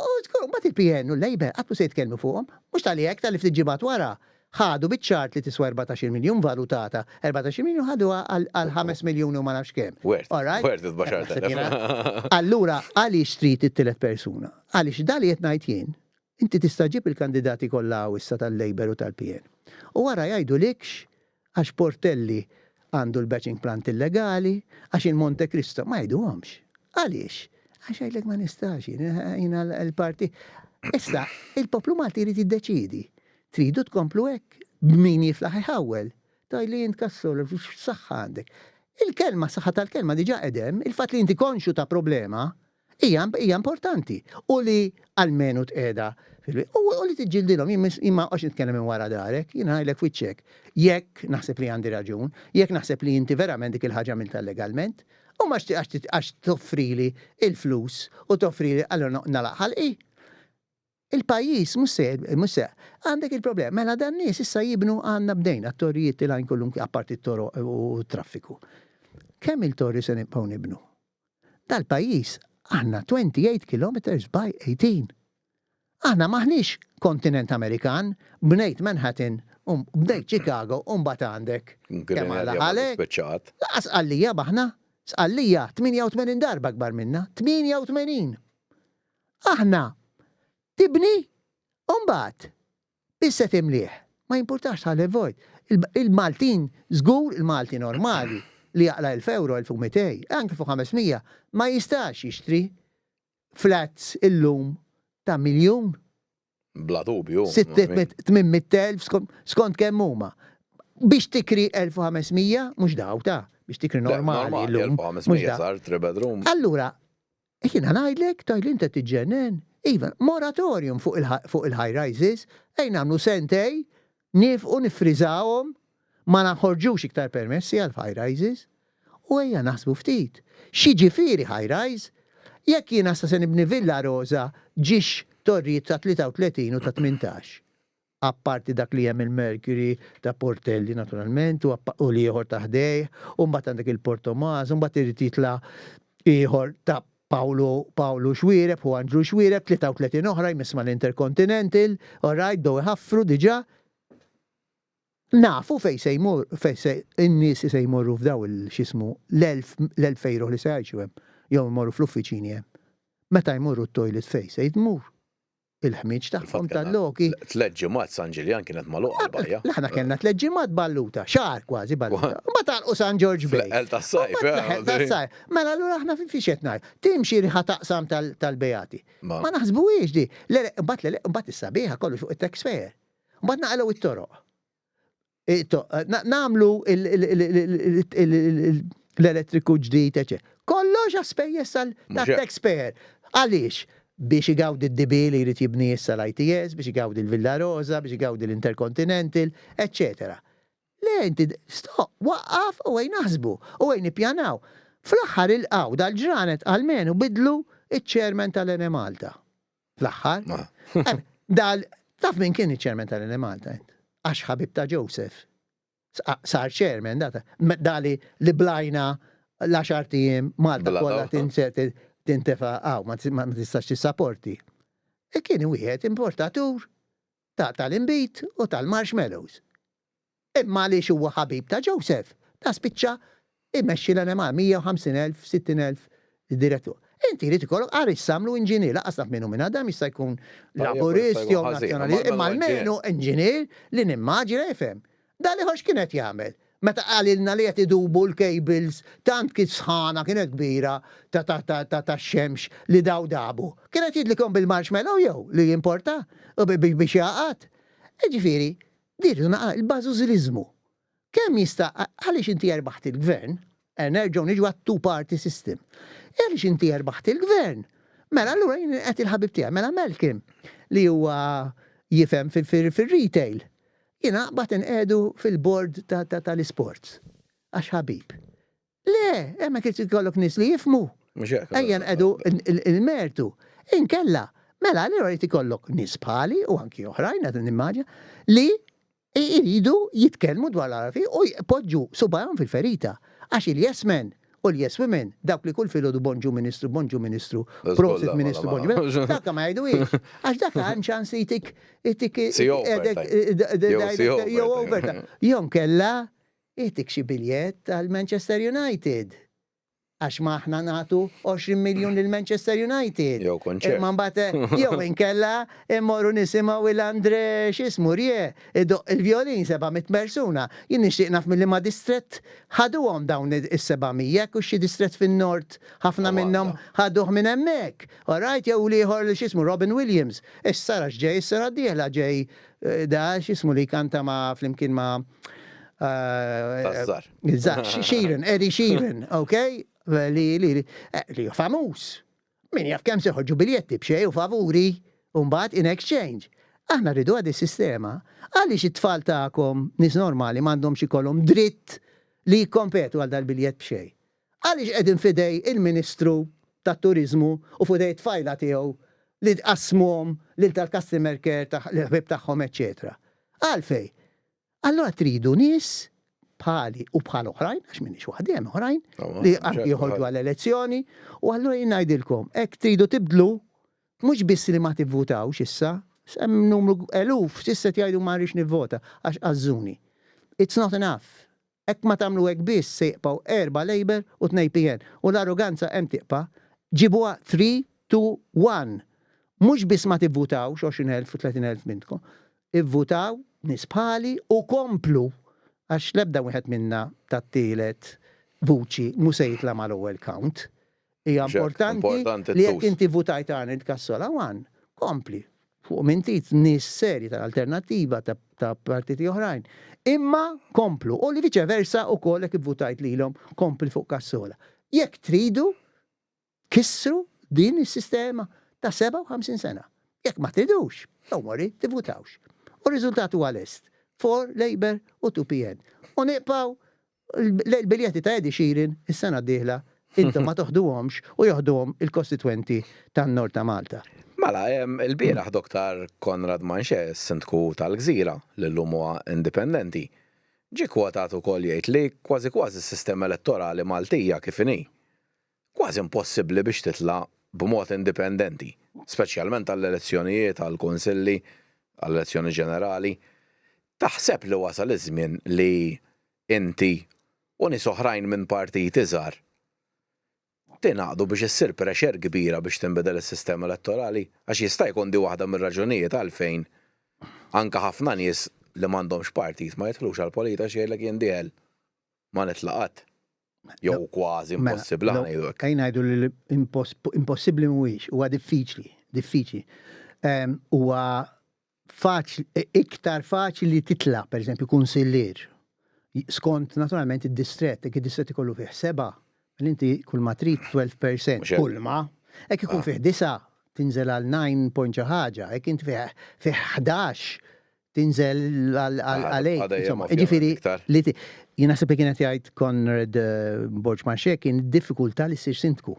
mbagħad il-PN u l-Labour qatt mhu se jitkellmu fuqhom, mhux talli hekk, talli ftit ġimgħat wara Ħadu biċ-ċart li tiswa 14-il miljun valutata, 14-il miljun ħaduha għal 5 miljuni u ma nafx kemm. Worth, All right? worth it b'għaxart Naħseb elef. jiena. Allura għaliex trid it-tielet persuna? Għaliex dan li qed ngħid jien, inti tista' ġġib il-kandidati kollha hawn issa tal-Labour u tal-PN. U wara jgħidulikx għax Portelli għandu l-batching plant illegali, għax il-Monte Cristo, ma jgħiduhomx. Għaliex? Għax jgħidlek ma nistax jien, jiena l-parti. Issa, il-poplu Malti jrid jiddeċiedi. Tridu tkomplu hekk? B'min jiflaħ iħawwel? Tgħidli int Cassola, x'saħħa għandek? Il-kelma, saħħa tal-kelma diġà qed hemm, il-fatt li inti konxju ta' problema hija hija importanti u li almenu tqiegħda u li tiġġildilhom jien ma noqgħodx nitkellem minn wara darek, jien ngħidlek f'wiċċek. Jekk naħseb li għandi raġun, jekk naħseb li inti verament dik il-ħaġa għamiltha legalment, u mhux għax toffrili l-flus u toffrili allura nagħlaq ħalqi. Il-pajjiż mhux se mhux se għandek il-problema. Mela dan nies issa jibnu għandna bdejna t-torrijiet tilgħin kullum apparti t-toroq u t-traffiku. Kemm il-torri se nibqgħu nibnu? Dal-pajjiż aħna 28 kilometers by 18. Aħna m'aħniex kontinent Amerikan, bnejt Manhattan, bnejt Chicago u mbagħad għandek kemm Alla ħalek. Lanqas Sqallija m'aħna. Sqallija 88 darba akbar minna, 88! Aħna tibni u mbagħad biss se timlih. Ma jimpurtax tħalli vojt. Il-Maltin żgur il-Malti normali li jaqla' 1000 ewro, 1200, anke 1500 ma jistax jixtri flats illum ta' miljun. Bla dubju. 800,000 skont kemm huma. Biex tikri 1500, mhux daw ta' biex tikri normali. Normali 1500 sar 3 bedroom. Allura, jiena ngħidlek, tgħidli inti tiġġennen. Iva, moratorium fuq il-high rises, ejn nagħmlu sentej, niefqu niffriżawhom, ma naħorġux iktar permessi għal high rises u ejja naħsbu ftit. X'jiġifieri high rise? Jekk jiena issa se nibni Villa Rosa ġiex torrijiet ta' 33 u ta' 18, apparti dak li hemm il-Mercury ta' Portelli naturalment u l-ieħor ta' ħdejh, u mbagħad għandek il-Portomaso, u mbagħad irid jitla' ieħor ta' Pawlu Pawlu Xuereb u Anġlu Xuereb, 33 oħra jmiss mal-Intercontinental, all right, bdew iħaffru diġà. Nafu fejn se jmur, fejn se in-nies se jmorru f'daw il x'ismu l-elf l-elfej ruħ li se jgħixu hemm, jew imorru fl-uffiċini hemm. Meta jmorru t-toilet fejn se jmur? Il-ħmieġ tagħhom tal-loki. Tlet ġimgħat San Ġiljan kienet magħluqa l-bajja. Aħna kellna tlet ġimgħat balluta, xahar kważi balluta. Imbagħad għalqu San Ġorġ Bay. Fl-eqqel tas-sajf. Fl-eqqel tas-sajf. Mela allura aħna fiex qed ngħid? Timxi riħa taqsam tal-Beati. Ma naħsbuhiex di. Le, imbagħad le, imbagħad is-sabiħa kollox fuq it-taxpayer. Mbagħad naqalgħu it-toroq. Nagħmlu l-elettriku ġdid, eċe. Kollox għas-spejjeż tal-taxpayer. Għaliex? Biex igawdi d-DB li jrid jibni issa l-ITS, biex igawdi l-Villa Rosa, biex igawdi l-Intercontinental, eċċetera. Le, inti stop, waqqaf u ejn naħsbu u ejn nippjanaw. Fl-aħħar ilqgħu dal-ġranet almenu bidlu iċ-chairman tal-Enemalta. Fl-aħħar. Dal, taf min kien iċ-chairman tal-Enemalta int? Għax ħabib ta' Joseph. Sar chairman data. Dali li blajna l-għaxar ijiem Malta kollha tintefa' hawn ma tistax tissaporti. E kien wieħed importatur tal-inbid u tal-marshmallows. Imma għaliex huwa ħabib ta' Joseph, da spiċċa jmexxi l-NMR, 150,000, 60,000 direttur. Inti jrid ikollok għar issa għamlu inġinier, lanqas naf min hu minn Adam, jista' jkun Laburist jew Nazzjonalist, imma almenu inġinier li nimmaġina jifhem. Dan l-ieħor x'kien qed jagħmel? Meta qalilna li qed idubu l-cables tant kien sħana kienet kbira ta' ta' ta' ta' tax-xemx li daw dabu. Kien qed jidlikhom bil-marshmallow jew li jimporta biex jagħqad? Jiġifieri, Din rridu naqra il-bażużiliżmu. Kemm jista' għaliex inti erbaħt il-gvern, eh, nerġgħu niġu għat-two party system. Għaliex inti erbaħt il-gvern? Mela allura jien qed il-ħabib tiegħi, mela Malcolm li huwa jifhem fir-retail. Jiena aqbad inqiegħdu fil-board tal-isports. Għax ħabib. Le, hemmhekk irid ikollok nies li jifhmu. Ejja nqegħdu il-mertu. Inkella, mela allura jrid ikollok nies bħali u anki oħrajn qed nimmaġina li jridu jitkellmu dwar l-RFI u jpoġġu subgħajhom fil-ferita. Għax il-yes men u l-yes women, dawk li kull filgħodu bonġu ministru, bonġu ministru, prosit ministru, bonġu ministru, dak ma jgħiduhiex. Għax dak hemm ċans li jtik jtik jew overtime. Jew inkella Itik xi biljett għal Manchester United. Għax ma aħna nagħtu 20 miljun lil Manchester United. Jew kunċert. Imma mbagħad jew inkella immorru nisimgħu il Andre x'ismu Rie idoqq il-vjolin 700 persuna. Jien nixtieq naf minn liema distrett ħaduhom dawn is-700, jekk hux xi distrett fin-Nord ħafna minnhom ħaduh minn hemmhekk. All right, jew l-ieħor x'ismu Robin Williams. Issa ara x'ġej is-sena d-dieħla ġej Da x'ismu li jkanta ma' flimkien ma' Taż-żgħar. Sheeran, Eddie Sheeran, ok? Li li li famuż. Min jaf kemm se joħorġu biljetti b'xejn u favuri u mbagħad in exchange. Aħna rridu għad is-sistema. Għaliex it-tfal tagħkom nies normali m'għandhomx ikollhom dritt li jikkompetu għal dal-biljett b'xejn. Għaliex qegħdin f'idej il-Ministru tat-Turiżmu u f'idej it-tfajla tiegħu li tqassmuhom lil tal-customer care l-ħbieb tagħhom eċċetera. Għalfejn? Allura tridu nies bħali u bħal oħrajn, għax m'iniex waħdi hemm oħrajn, li anki joħorġu għall-elezzjoni, u allura jien ngħidilkom, hekk tridu tibdlu, mhux biss li ma tivvutawx issa, hemm numru eluf s'issa qed jgħidu ma rridx nivvota għax qażżuni. It's not enough. Hekk ma tagħmlu hekk biss se jibqgħu erba' Labour u tnejn PN u l-arroganza hemm tibqa'. Ġibuha 3, 2, 1. Mhux biss ma tivvutawx 20,000 u 30,000 minnkom. Ivvutaw nies bħali u komplu għax l-ebda wieħed minna tat-tielet vuċi mhu se jitla' mal-ewwel count. Hija importanti li jekk inti vvutajt Arnold Cassola one, kompli fuq minn tit nies serji tal-Alternattiva ta' partiti oħrajn. Imma komplu u li viċe versa ukoll jekk ivvutajt lilhom kompli fuq Cassola. Jekk tridu kissru din is-sistema ta' 57 sena. Jekk ma tridux, don't worry, tivvutawx. U r-riżultat huwa lest. 4 Labour u 2 PN. U nibqgħu L-biljetti ta' Eddie Sheeran is-sena d-dieħla intom ma toħduhomx u joħduhom il-kostitwenti tan-Nord ta' Malta. Mela, ilbieraħ Dottor Konrad Manché, is-Sindku tal-Gżira, li llum huwa indipendenti, ġie kwotat ukoll jgħid li kważi kważi s-sistema elettorali Maltija kif inhi, kważi impossibbli biex titla' b'mod indipendenti, speċjalment għall-elezzjonijiet, għall-kunsilli, għall-elezzjoni ġenerali. Taħseb li wasal iż-żmien li inti u nies oħrajn minn partiti żgħar tingħaqdu biex issir pressure kbira biex tinbidel is-sistema elettorali? Għax jista' jkun di waħda mir-raġunijiet għalfejn anke ħafna nies li m'għandhomx partit ma jidħlux għall-politika għax jgħidlek jien dieħel ma nitla' qatt. Jew kważi Mela, impossibbli ħa ngħidu hekk. Ejja ngħidu li impossibbli mhuwiex, huwa diffiċli, diffiċli. Huwa faċli, iktar faċli li titla' pereżempju kunsillier. Skont naturalment id-distrett, jekk id-distrett ikollu fih seba', mela inti kull ma trid 12%, Mhux hekk. kull ma. Jekk ikun fih disa', tinżel għal 9 point xi ħaġa, jekk inti fih fih 11, tinżel għal 8. Insomma, jiġifieri li jien naħseb li kien qed jgħid Conrad eh, Borg Manché kien diffikultà li ssir sindku.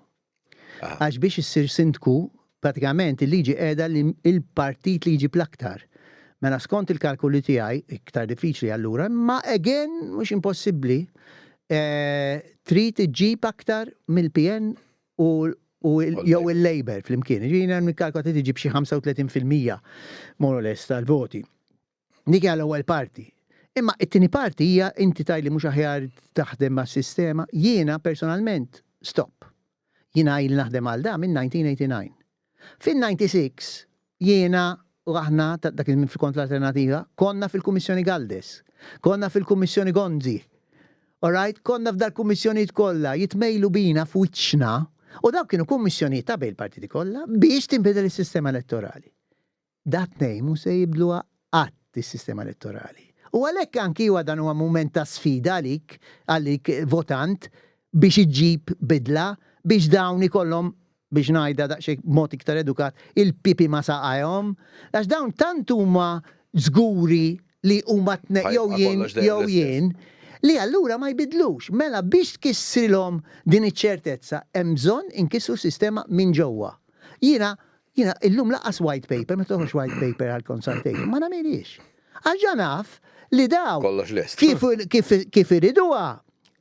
Ah. Għax biex issir sindku, pratikament il-liġi qiegħda li il-partit li jġib l-aktar. Mela skont il-kalkuli tiegħi, iktar diffiċli allura, ma again mhux impossibbli, eh, trid iġġib aktar mill-PN u u jew il-Labour flimkien. Jiġifieri jiena nikkalkola trid iġib xi 35% more or less tal-voti. Dik hija l-ewwel parti. Imma it-tieni parti hija inti tgħidli mhux aħjar taħdem mas-sistema, jiena personalment stop. Jiena ili naħdem għal da minn 1989. Fin-96 Jiena u aħna, dak iż-żmien fil-Kont l-Alternativa, konna fil-Kummissjoni Galdes, konna fil-Kummissjoni Gonzi. All right? Konna f'dal-kummissjonijiet kollha jitmejlu bina f'wiċċna u dawk kienu kummissjonijiet ta' bejn il-partiti kollha biex tinbidel is-sistema elettorali. Dat-tnejn mhu se jibdluha qatt is-sistema elettorali. U għalhekk anki huwa dan huwa mument ta' sfida għalik, għalik votant, biex iġġib bidla, biex dawn ikollhom biex ngħidha daqsxejn b'mod iktar edukat, il-pipi ma' saqajhom, għax dawn tant huma żguri li huma jew jien jew jien. Li allura ma jbidlux. Mela biex tkissrilhom din iċ-ċertezza hemm bżonn inkissru s-sistema minn ġewwa. Jiena, jiena illum lanqas white paper, meta toħroġ white paper għal consultation, ma nagħmilhiex. Għax ġa naf li dawn Kollox lest. kif, kif, kif iriduha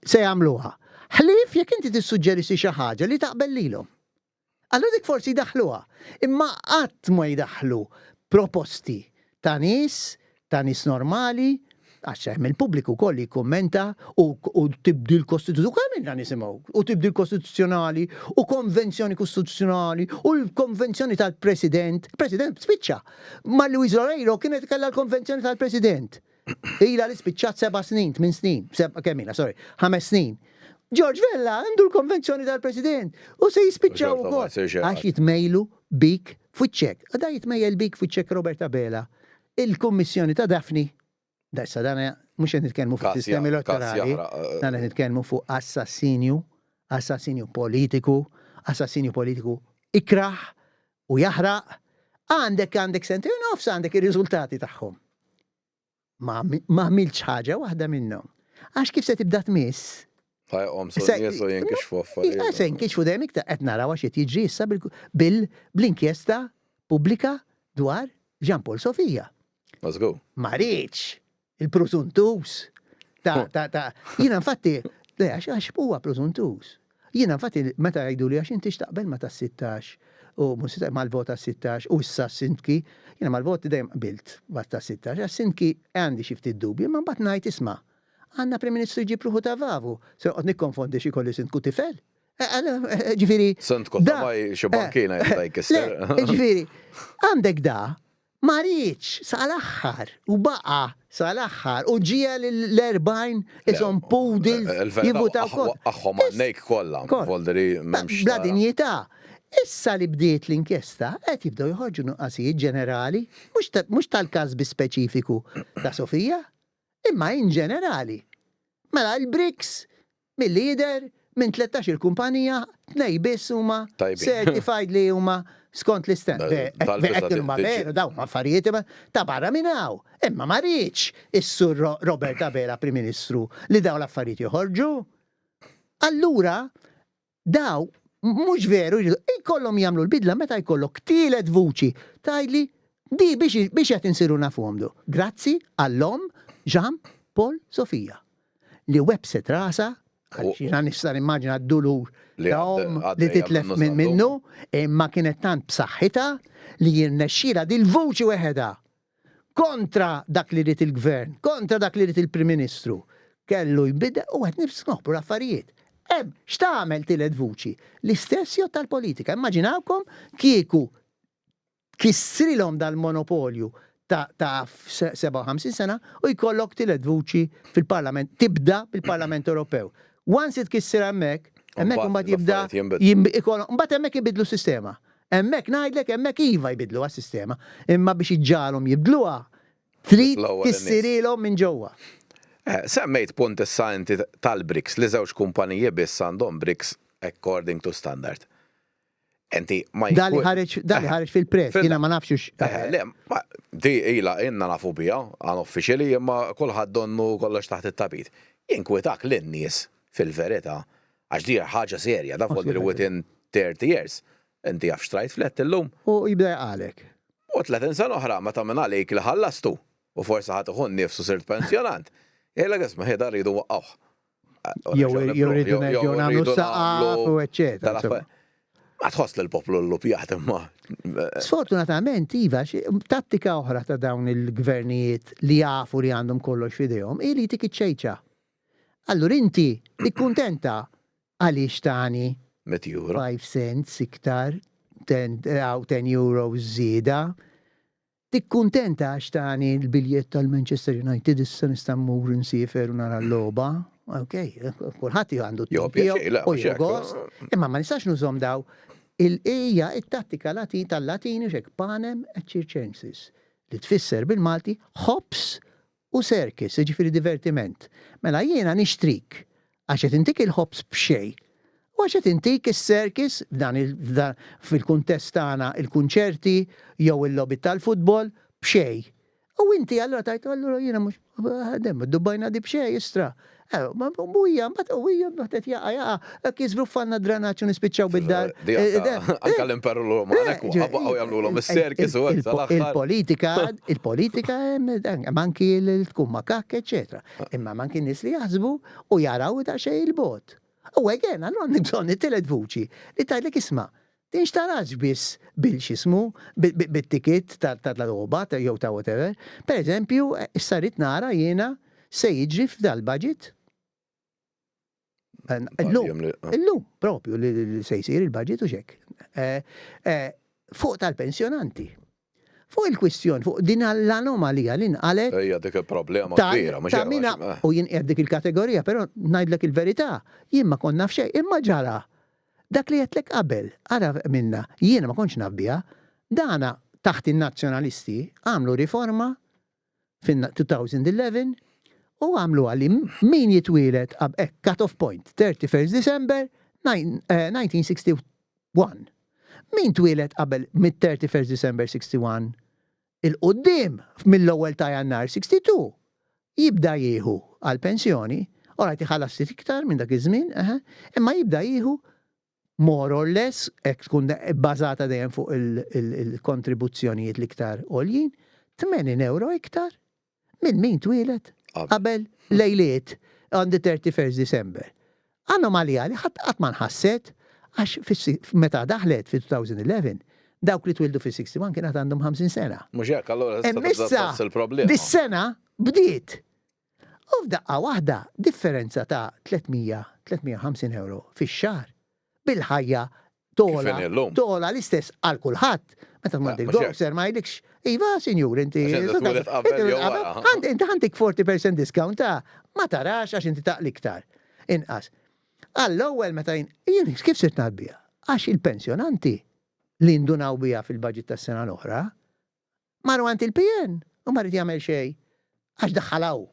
se jagħmluha. Ħlief jekk inti tissuġġerixxi xi ħaġa li taqbel lilhom. Allura dik forsi jdaħħluha. Imma qatt ma jdaħħlu proposti ta' nies, ta' nies normali, għax hemm il-pubbliku wkoll li jikkummenta u, u tibdil kostituzzjonali, kemm ilna nisimgħu, u tibdil kostituzzjonali, u konvenzjoni kostituzzjonali, u l-konvenzjoni tal-President. Il-President spiċċa. Ma' Louise Loureiro kienet kellha l-konvenzjoni tal-President. Ilha li spiċċat seba' snin, tmien snin, kemm ilha, sorry, 5 snin. George Vella għandu l-konvenzjoni tal-President u se jispiċċaw ukoll. Għax jitmejlu bik fuċċek. Da jitmejjel bik fuċċek Robert Abela. Il-Kummissjoni ta' Daphne, da issa dan mhux qed nitkellmu fuq sistemi elettorali, eh. dan qed nitkellmu fuq assassinju, assassinju politiku, assassinju politiku ikrah u jaħraq, għandek għandek sentejn nofs għandek ir-riżultati tagħhom. Ma għamiltx ħaġa waħda minnhom. Għax kif se tibda tmiss? Ħa jqomsu n-nies u jinkixfu affarijiet. Se jinkixfu dejjem iktar qed naraw għax qed jiġri issa bl-inkjesta pubblika dwar Jean Paul Sofia. Ma żgur. Ma riedx il-prużuntuż ta' ta' ta' jiena infatti le għax għax huwa prużuntuż. Jiena infatti meta jgħiduli għax inti x'taqbel ma tas-sittax u mhux mal-vot tas-sittax u issa s-sindki, jiena mal-voti dejjem qbilt ma tas-sittax, għax sindki għandi xi ftit dubji, imma mbagħad ngħid isma' għandna Prim Ministru jġib ruħu ta' vavu, se noqgħod nikkonfondi xi jkolli sindku tifel? Ġifieri. Sindku ta' xi bankina jista' jkisser. Ġifieri, għandek da Ma riedx sal-aħħar u baqa' sal-aħħar u ġiegħel l-40 ishom poodles jivvutaw kontra. Waqqagħhom għajnejk kollha, volderi m'hemmx. Bla dinjità. Issa li bdiet l-inkjesta qed jibdew joħorġu nuqqasijiet ġenerali, mhux tal-każ biss speċifiku ta' Sofia, imma in ġenerali. Mela l-BRICS Milli jidher, minn 13-il kumpanija, tnejn biss huma certified li huma skont l-istandard. Huma veru dawn huma affarijiet ta' barra minn hawn. Imma ma riedx is-Sur Robert Abela Prim Ministru li dawn l-affarijiet joħorġu. Allura daw mhux veru jkollhom jagħmlu l-bidla meta jkollok tielet vuċi tgħidli di biex qed insiru nafuhom du. Grazzi għall-omm Jean Paul Sofia. li webbset rasha, għaliex jiena nista' nimmaġina d-dulur ta' omm li titlef minn minnu, imma kienet tant b'saħħitha li jirnexxielha dil-vuċi weħedha kontra dak li ried il-Gvern, kontra dak li ried il-Prim Ministru. Kellu jinbidel u qed nifs noħbru l-affarijiet. Hemm x'tagħmel tielet vuċi? L-istess jgħodd għall-politika. Immaġinawkom kieku tkissrilhom dal-monopolju ta' ta' 57 sena u jkollok tielet vuċi fil-Parlament, tibda bil-Parlament Ewropew. Once tkissirha hemmhekk, hemmhekk imbagħad jibda mbagħad hemmhekk ibiddlu s-sistema. Hemmhekk ngħidlek hemmhekk iva jbiddluha s-sistema, imma biex iġġagħalhom jibdluha trid tkissirhielhom minn ġewwa. Semmejt punt issa inti tal-BRICS li żewġ kumpaniji biss għandhom BRICS according to standard. Inti ma Da li ħareġ da li ħareġ fil-press, jiena ma nafx hux. Eh, le, di ilha ilna nafu biha, unofficially, imma kulħadd donnu kollox taħt it-tapit. Jinkwitak lin-nies fil-verità, għax di ħaġa serja, da fuq within 30 years. Inti jaf xtrajt flat illum. U jibda jaqalek. U 30 sena oħra meta minn għalik li ħallastu u forsi ħa tieħu n-nifs u sirt pensjonant. Jgħidlek isma' ħi da rridu nwaqqgħuh. Jew rridu nerġgħu nagħmlu saqaf u eċċetera. Ma tħoss li l-poplu l-lupjat imma. Sfortunatament, iva, tattika oħra ta' dawn il-gvernijiet li jafu li għandhom kollox f'idejhom hi li jtik iċ-ċejċa. Allura inti tikkuntenta għaliex tani 100 euro. 5 cents iktar, 10 euros żieda. Tikkuntenta għax tani l-biljett tal-Manchester United issa nista' mmur insiefer u nara l-logħba. Ok, kulħadd għandu t-tiegħu u jieħu gost, imma ma nistax nużhom daw. Hija t-tattika tal-Latini u x'hekk panem et circenses li tfisser bil-Malti ħobż u circus, jiġifieri divertiment. Mela jiena nixtrik għax qed intik il-ħobż b'xejn u għax qed intik is-circus f'dan fil-kuntest tagħna il-kunċerti jew il-logħbiet tal-futbol b'xejn. U inti allura tgħid allura jiena mhux demm iddubbajna di b'xejn istra. Ma hija mbagħad u hija mbagħad qed jaqa' jaqa' hekk jiżbruffanna d-dranaġġ u nispiċċaw bid-dar. Anke l-Imperu Ruman hekk baqgħu jagħmlulhom is-serkis u hekk sal-aħħar. Il-politika, il-politika hemm anki li tkun makakk, eċċetera. Imma hemm anki nies li jaħsbu u jaraw daqsxejn 'il bogħod. U again, allura għandek bżonn it-tielet vuċi li tgħidlek isma' tinxtarax biss bil-x'ismu, bit-ticket tal-logħba jew ta' whatever. Per eżempju, issa rrid nara jiena se jiġri f'dal-budget. Illum, illum propju li se jsir il-budget u xek. Eh, eh, fuq tal-pensjonanti. Fuq il-kwistjoni, fuq din l-anomalija li nqalet. Ejja dik il-problema kbira, mhux ta' eh. U jien qiegħed dik il-kategorija, però ngħidlek il-verità, jien ma kont naf xejn, imma ġara. Dak li għedtlek qabel, ara minna, jiena ma kontx naf biha, dana taħt in-Nazzjonalisti għamlu riforma fin-2011 u għamluha li min jitwieled hekk cut off point 31 December 1961. Min twieled qabel mit-31 December 61 'il quddiem mill-ewwel ta' Jannar 62 jibda jieħu għall-pensjoni, alright iħallas ftit iktar minn dak iż-żmien, imma jibda jieħu more or less, hekk tkun bbażata dejjem fuq il-kontribuzzjonijiet l-iktar għoljin, 80 ewro iktar minn min twieled qabel lejliet on the 31st December. Anomalija li ħadd qatt ma nħasset għax meta daħlet fi 2011 dawk li twildu fis-61 kien għad għandhom 50 sena. Mhux hekk, allura tista' tibda il-problema. Dis-sena bdiet. U f'daqqa waħda differenza ta' 300, 350 ewro fix-xahar bil-ħajja togħla, togħla l-istess għal kulħadd. Meta tmur il-grocer ma jgħidlikx, iva sinjur inti. Inti ħantik 40% discount ta' ma tarax għax inti taqli iktar. Inqas. Għall-ewwel meta jien kif sirt naf biha? Għax il-pensjonanti li ndunaw biha fil-budget tas-sena l-oħra, Marru għand il-PN u ma ried jagħmel xejn għax daħħalha hu.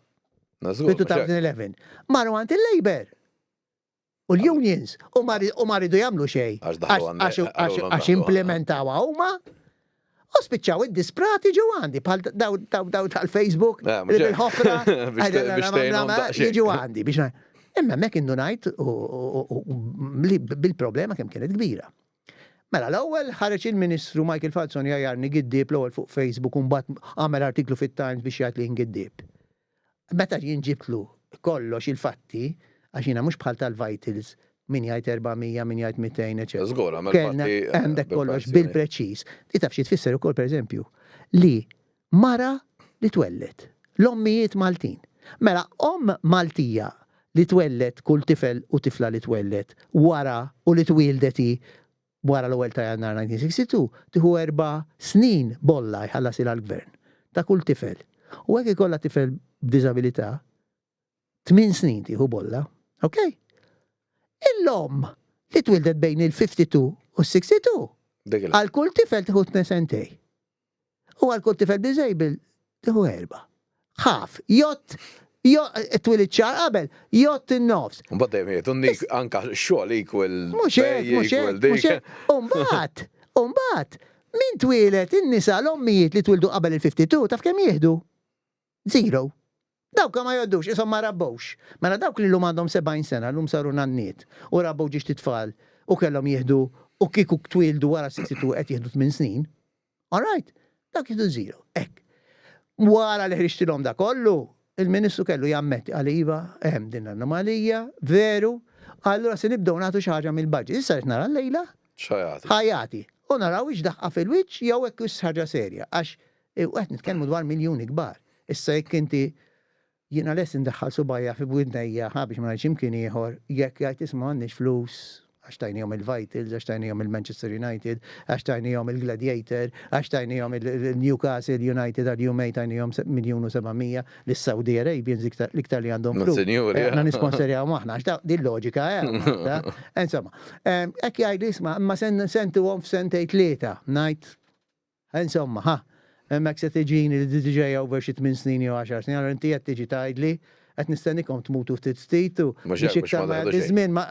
Fi 2011. Marru għand il-Labour u l-unions u ma riedu jagħmlu xejn għax implementawha huma u spiċċaw id-disprati ġew għandi bħal daw tal-Facebook eh, bil-ħofra jiġu għandi biex Imma hemmhekk indunajt bil-problema kemm kienet kbira. Mela l-ewwel ħareġ il-Ministru Michael Falzon jgħajjarni giddieb l-ewwel fuq Facebook u mbagħad għamel artiklu fit-Times biex jgħid li jien giddieb. Meta jien ġibtlu kollox il-fatti, għax jiena mhux bħal tal-Vitals min jgħid 400, min jgħid 200, eċetera. Żgur, għamel fatti. Għandek kollox bil-preċiż. Di taf xi tfisser ukoll pereżempju li mara li twelled, l-ommijiet Maltin. Mela omm Maltija li twelled kull tifel u tifla li twelled wara u li twieldet hi wara l-ewwel ta' Jannar 1962 tieħu erba' snin bolla jħallasilha l-gvern ta' kull tifel. U hekk ikollha tifel b'diżabilità tmien snin tieħu bolla. Ok? Il-omm li twieldet bejn il-52 u s-62 għal kull tifel tieħu sentej. U għal kull tifel disabled tieħu erbgħa. Ħaf, jgħodd, twilid xahar qabel, jgħodd in-nofs. Mbagħad dejjem jgħidu nik anka xogħol equal. Mhux hekk, mhux hekk, mhux hekk. U mbagħad, u mbagħad, min twieled in-nisa l-ommijiet li twildu qabel il-52 taf kemm jieħdu? Zero. Dawk ma jgħoddux, ishom ma rabbewx. Mela dawk li llum għandhom 70 sena, llum saru nanniet u rabbew ġiex tfal u kellhom jieħdu u kieku twieldu wara 62 qed jieħdu 8 snin. All right? Dawk jieħdu zero. Hekk. Wara li ħriġtilhom da kollu, il-Ministru kellu jammetti qal iva, hemm din l-anomalija, veru, allura se nibdew nagħtu xi ħaġa mill-budget. Issa qed nara llejla. X'ħajati. Ħajati. U naraw hix daħqa fil-wiċċ jew hekk hux ħaġa serja. Għax U qed nitkellmu dwar miljuni kbar. Issa jekk inti jiena lest indaħħal subgħajja fi b'widnejja, ħa biex ma ngħidx imkien ieħor, jekk jgħid isma' m'għandniex flus għax tajnihom il-Vitals, għax tajnihom il-Manchester United, għax tajnihom il-Gladiator, għax tajnihom il-Newcastle United għal jumejn tajnihom miljun u 700 lis-Saudi Arabians l-iktar li għandhom flus. Aħna nisponserjawhom aħna għax din loġika eh. Insomma, hekk jgħid isma' imma sentuhom f'sentejn tlieta, ngħid Insomma, ħa, hemmhekk se tiġini li diġà over xi tmien snin jew għaxar snin, allura inti qed tiġi tgħidli qed nistennikom tmutu ftit ftit u biex iktar ma jgħaddi żmien ma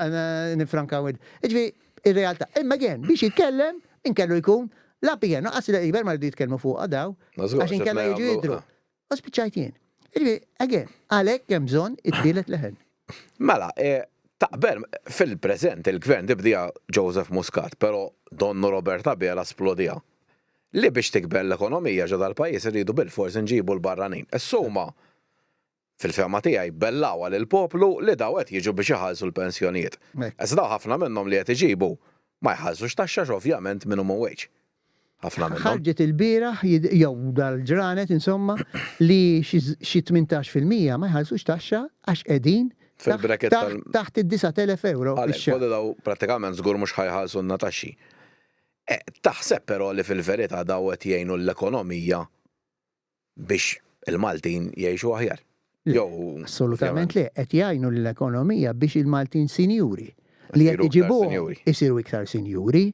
nifrankaw il. Jiġifieri ir-realtà. Imma again, biex jitkellem min kellu jkun la PN, lanqas il-Labour ma riedu jitkellmu fuqha daw, għax inkella jiġu jidhru. U spiċċajt jien. Jiġifieri, again, għalhekk hemm bżonn it-tielet leħen. Mela, taqbel fil-preżent il-gvern tibdieha Joseph Muscat, però donnu Robert Abela splodiha. Li biex tikber l-ekonomija ġo dal-pajjiż irridu bilfors inġibu l-barranin. Issa huma, fil-fehma tiegħi, bellgħuha lill-poplu li dawn qed jiġu biex iħallsu l-pensjonijiet. Issa dawn ħafna minnhom li qed iġibu ma jħallsux taxxa għax ovvjament minimum wage. Ħafna minnhom. Ħarġet ilbieraħ, jew dal-ġranet insomma, li xi 18% ma jħallsux taxxa għax qegħdin Fil-bracket tal. Taħt id-9,000 ewro fix-xahar. Għalhekk, kollu dawn prattikament żgur mhux ħa jħallsulna taxxi. Taħseb però li fil-verità dawn qed jgħinu l-ekonomija biex il-Maltin jgħixu aħjar? Le, assolutament le, qed jgħinu lill-ekonomija biex il-Maltin sinjuri li qed iġibuhom isiru iktar sinjuri.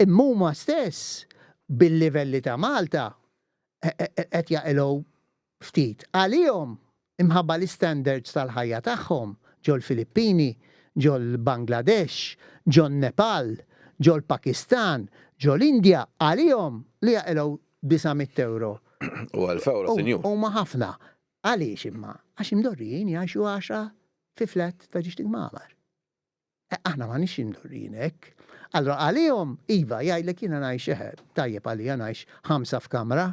Imma huma stess bil-livelli ta' Malta qed jaqilgħu ftit. Għalihom, imħabba l-istandards tal-ħajja tagħhom ġol-Filippini, ġol-Bangladesh, ġon-Nepal, ġol-Pakistan, ġol-Indja, għalihom li jaqilgħu 900 ewro. U 1000 ewro, sinjur. Huma ħafna. Għaliex imma? Għax imdorrijin jgħixu għaxra fi flat ta' ġiex kmamar. Eh, aħna m'għandniex imdorrijin hekk. Allura għalihom, iva, jgħidlek jiena ngħix eħe, tajjeb għalija ngħix ħamsa f'kamra,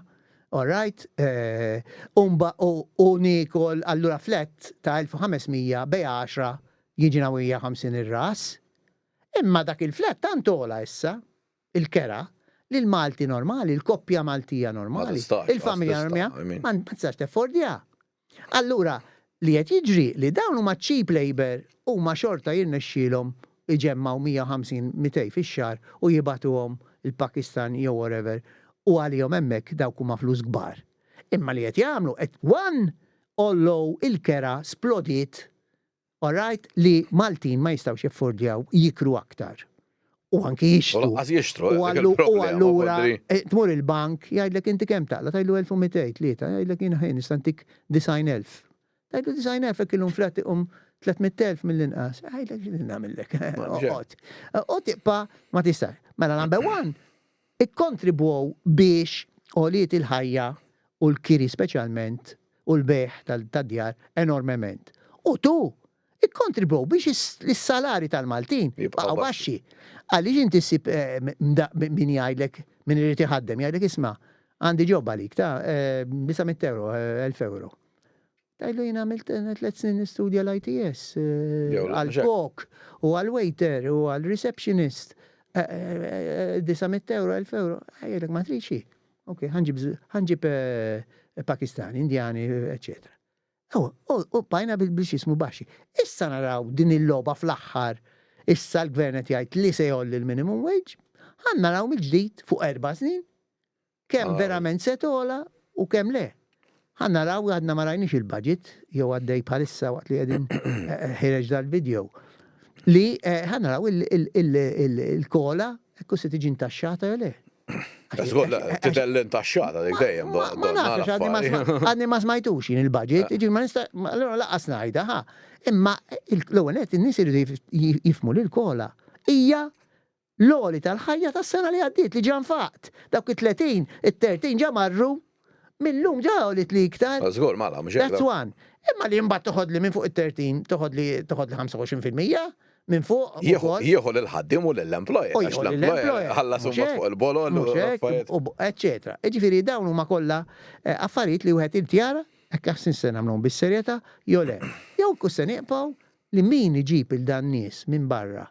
all right, eh, u niekol allura flat ta' 1500 bej 10 jiġina 150 ir-ras. Imma dak il-flat tant ogħla issa il-kera li l-Malti normali, il-koppja Maltija normali, il-familja normali, ma tistax teffordja. Allura, li qed jiġri li dawn huma cheap labour huma xorta jirnexxielhom iġemmgħu 150, 200 fix-xahar u jibagħtuhom il-Pakistan jew whatever u għalihom hemmhekk dawk huma flus kbar. Imma li qed jagħmlu qed one għollow il-kera splodiet Alright li Maltin ma jistgħux jaffordjaw jikru aktar. U anki jixtru. U lanqas jixtru. U allura eh, tmur il-bank jgħidlek inti kemm taqla tgħidlu 1200 tlieta jgħidlek jien ħin nista' ntik 9000. Tgħidlu 9000 hekk illum flat iqum 300,000 mill-inqas. Jgħidlek x'in nagħmillek. Oqgħod. U tibqa' ma tistax. Mela number one, ikkontribwew biex għoliet il-ħajja u l-kiri speċjalment u l-bejgħ tad-djar enormement. U two, ikkontribwew biex is-salari tal-Maltin baqgħu baxxi. Għaliex inti ssib min jgħidlek, min irid iħaddem, jgħidlek isma' għandi job għalik ta' 900 euro, 1000 euro. Tgħidlu jien għamilt tlet snin nistudja l-ITS għal kok u għal waiter u għal receptionist. 900 euro, 1000 euro. Jgħidlek ma tridx. Ok, ħanġib Pakistani, Indjani, eccetera. U bajna biex jismu baxxi. Issa naraw din il-logħba fl-aħħar, issa l-gvern qed jgħid li se jgħolli l-minimum wage, ħa naraw mill-ġdid fuq erba' snin kemm verament se togħla u kemm le. Ħa naraw għadna ma rajniex il-budget jew għaddej bħalissa waqt li qegħdin ħireġ dal-video. Li ħa naraw il-kola hekk se tiġi ntaxxata jew le. Tidher l-intaxxata dik dejjem. Ma nafx għadni ma smajtux jien il-budget, jiġifieri ma nista' allura lanqas ngħidha ħa. Imma l-ewwel nett in-nies iridu jifhmu li l-kola hija l-għoli tal-ħajja tas-sena li għaddiet li ġa nfaqt. Dawk it-30, it-13 ġa marru, mil-lum ġa għoliet li iktar. Żgur, mela, mhux hekk. That's one. Imma li mbagħad toħodli minn fuq it-13, toħodli toħodli 25% minn fuq. Jieħu lill-ħaddiem u lill-employer. U jieħu lill-employer. Ħallas imbagħad fuq il-bolol. Mhux hekk, eċċetera. Jiġifieri dawn huma kollha eh, affarijiet li wieħed irid jara hekk aħsin se nagħmluhom bis-serjetà jew le. Jew se nieqpaw li min iġib il dan nies minn barra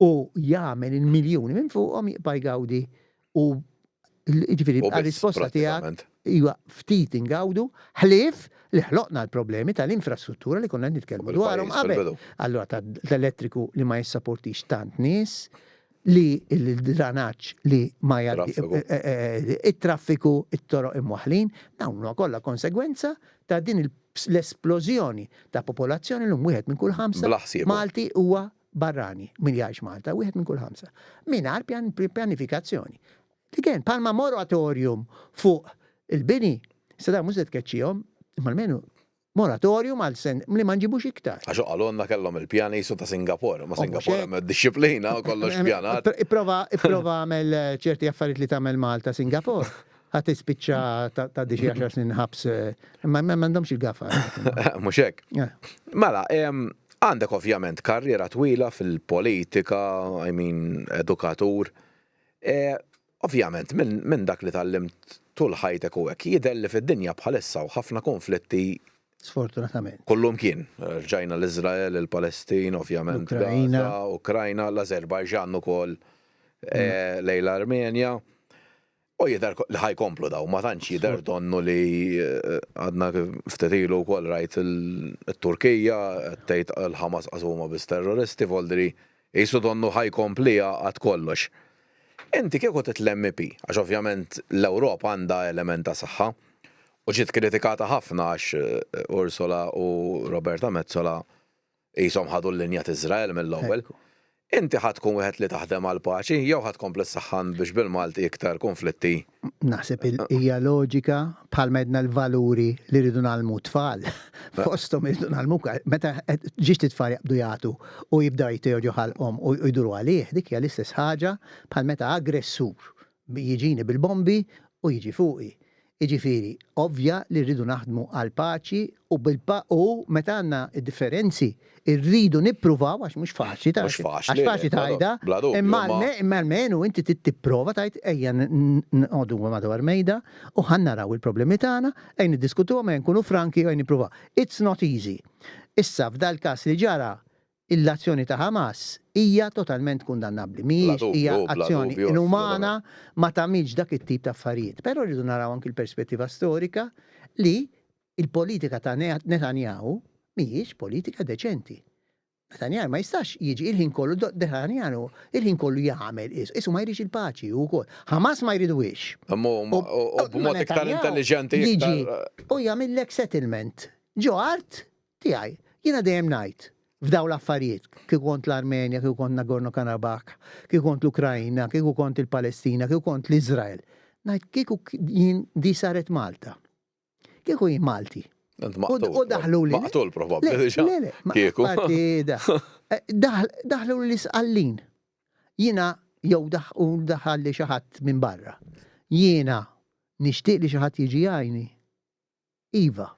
u jagħmel il-miljuni minn fuqhom jibqa' jgawdi u jiġifieri għar-risposta tiegħek iva ftit ingawdu ħlief li ħloqna l-problemi tal-infrastruttura li konna nitkellmu dwarhom qabel. Allura tal-elettriku li ma jissaportix tant nies, li l-dranaġġ li ma jgħaddi eh, eh, it-traffiku, it-toroq imwaħlin, dawn huma kollha konsegwenza ta' din l-esplożjoni ta' popolazzjoni l wieħed minn kull ħamsa Malti huwa barrani, min jgħix Malta, wieħed minn kull ħamsa, mingħajr pjanifikazzjoni. Again, palma moratorium fuq il-bini, issa dawn mhux se tkeċċihom, imma almenu moratorium għal sen li ma nġibux iktar. Għax qalulna kellhom il-pjan qisu ta' Singapore, ma Singapore hemm id-dixxiplina u kollox pjanat. Ipprova ipprova għamel ċerti affarijiet li tagħmel Malta Singapore. Ħa tispiċċa tgħaddi xi għaxar snin ħabs, imma m'għandhomx il-gafa. Mhux hekk. Mela, għandek ovvjament karriera twila fil-politika, I mean, edukatur. Ovvjament, minn dak li tgħallimt tul ħajtek u hekk, jidher li fid-dinja bħalissa hawn ħafna konflitti Sfortunatament. Kullumkien. Rġajna l-Iżrael, il-Palestin, ovvjament Gaza, Ukrajna, l-Azerbajġan ukoll lejn l-Armenja. U jidher li ħa jkomplu dawn, ma tantx jidher donnu li għadna ftit ilu wkoll rajt it-Turkija qed tgħid il-Ħamas qas huma biss terroristi, voldri qisu donnu ħa jkompli jgħaqqad kollox. Inti kieku titla' MEP, għax ovvjament l-Ewropa għandha element ta' saħħa, u ġiet kritikata ħafna għax Ursula u Roberta Metsola qishom ħadu l-linja t'Iżrael mill-ewwel. Inti ħa tkun wieħed li taħdem għall-paċi jew ħa tkompli ssaħħan biex bil-Malti iktar kunflitti? Naħseb hija loġika bħalma għedna l-valuri li rridu ngħallmu t-tfal. Fosthom irridu ngħallmu meta ġiex t-tfal jaqbdu jagħtu u jibdew jtejgħu ġo ħalqhom u jduru għalih, dik hija l-istess ħaġa bħal meta aggressur jiġini bil-bombi u jiġi fuqi. Jiġifieri, ovvja li rridu naħdmu għall-paċi u u meta għandna d-differenzi rridu nippruvaw għax mhux faċli ta' Mhux faċli, għax faċli tgħidha, bla dubju, imma imma almenu inti trid tipprova tgħid ejja noqogħdu madwar mejda u ħa naraw il-problemi tagħna, ejja niddiskutuhom, ejja nkunu franki u ejja nippruvaw. It's not easy. Issa f'dal-każ li ġara L-azzjoni ta' Hamas hija totalment kundannabbli. Mhijiex hija azzjoni inumana, ma tagħmilx dak it-tip ta' affarijiet. Però rridu naraw anki l-perspettiva storika li l-politika ta' Netanyahu mhijiex politika deċenti. Netanyahu ma jistax jiġi il-ħin kollu, Netanyahu il-ħin kollu jagħmel qisu, qisu ma jridx il-paċi hu wkoll. Hamas ma jriduhiex. U b'mod iktar intelliġenti. Jiġi u jagħmillek settlement ġo art tiegħi. Jiena dejjem ngħid f'dawn l-affarijiet, kieku kont l-Armenja, kieku kont Nagorno-Karabakh, kieku kont l-Ukrajna, kieku kont il-Palestina, kieku kont l-Iżrael, ngħid kieku jien di saret Malta. Kieku jien Malti. U daħlu li. Maqtul probabbli. Le, le, Kieku. Eh, daħlu li sqallin. Jiena jew daħal li xi ħadd minn barra. Jiena nixtieq li xi ħadd jiġi jgħinni. Iva.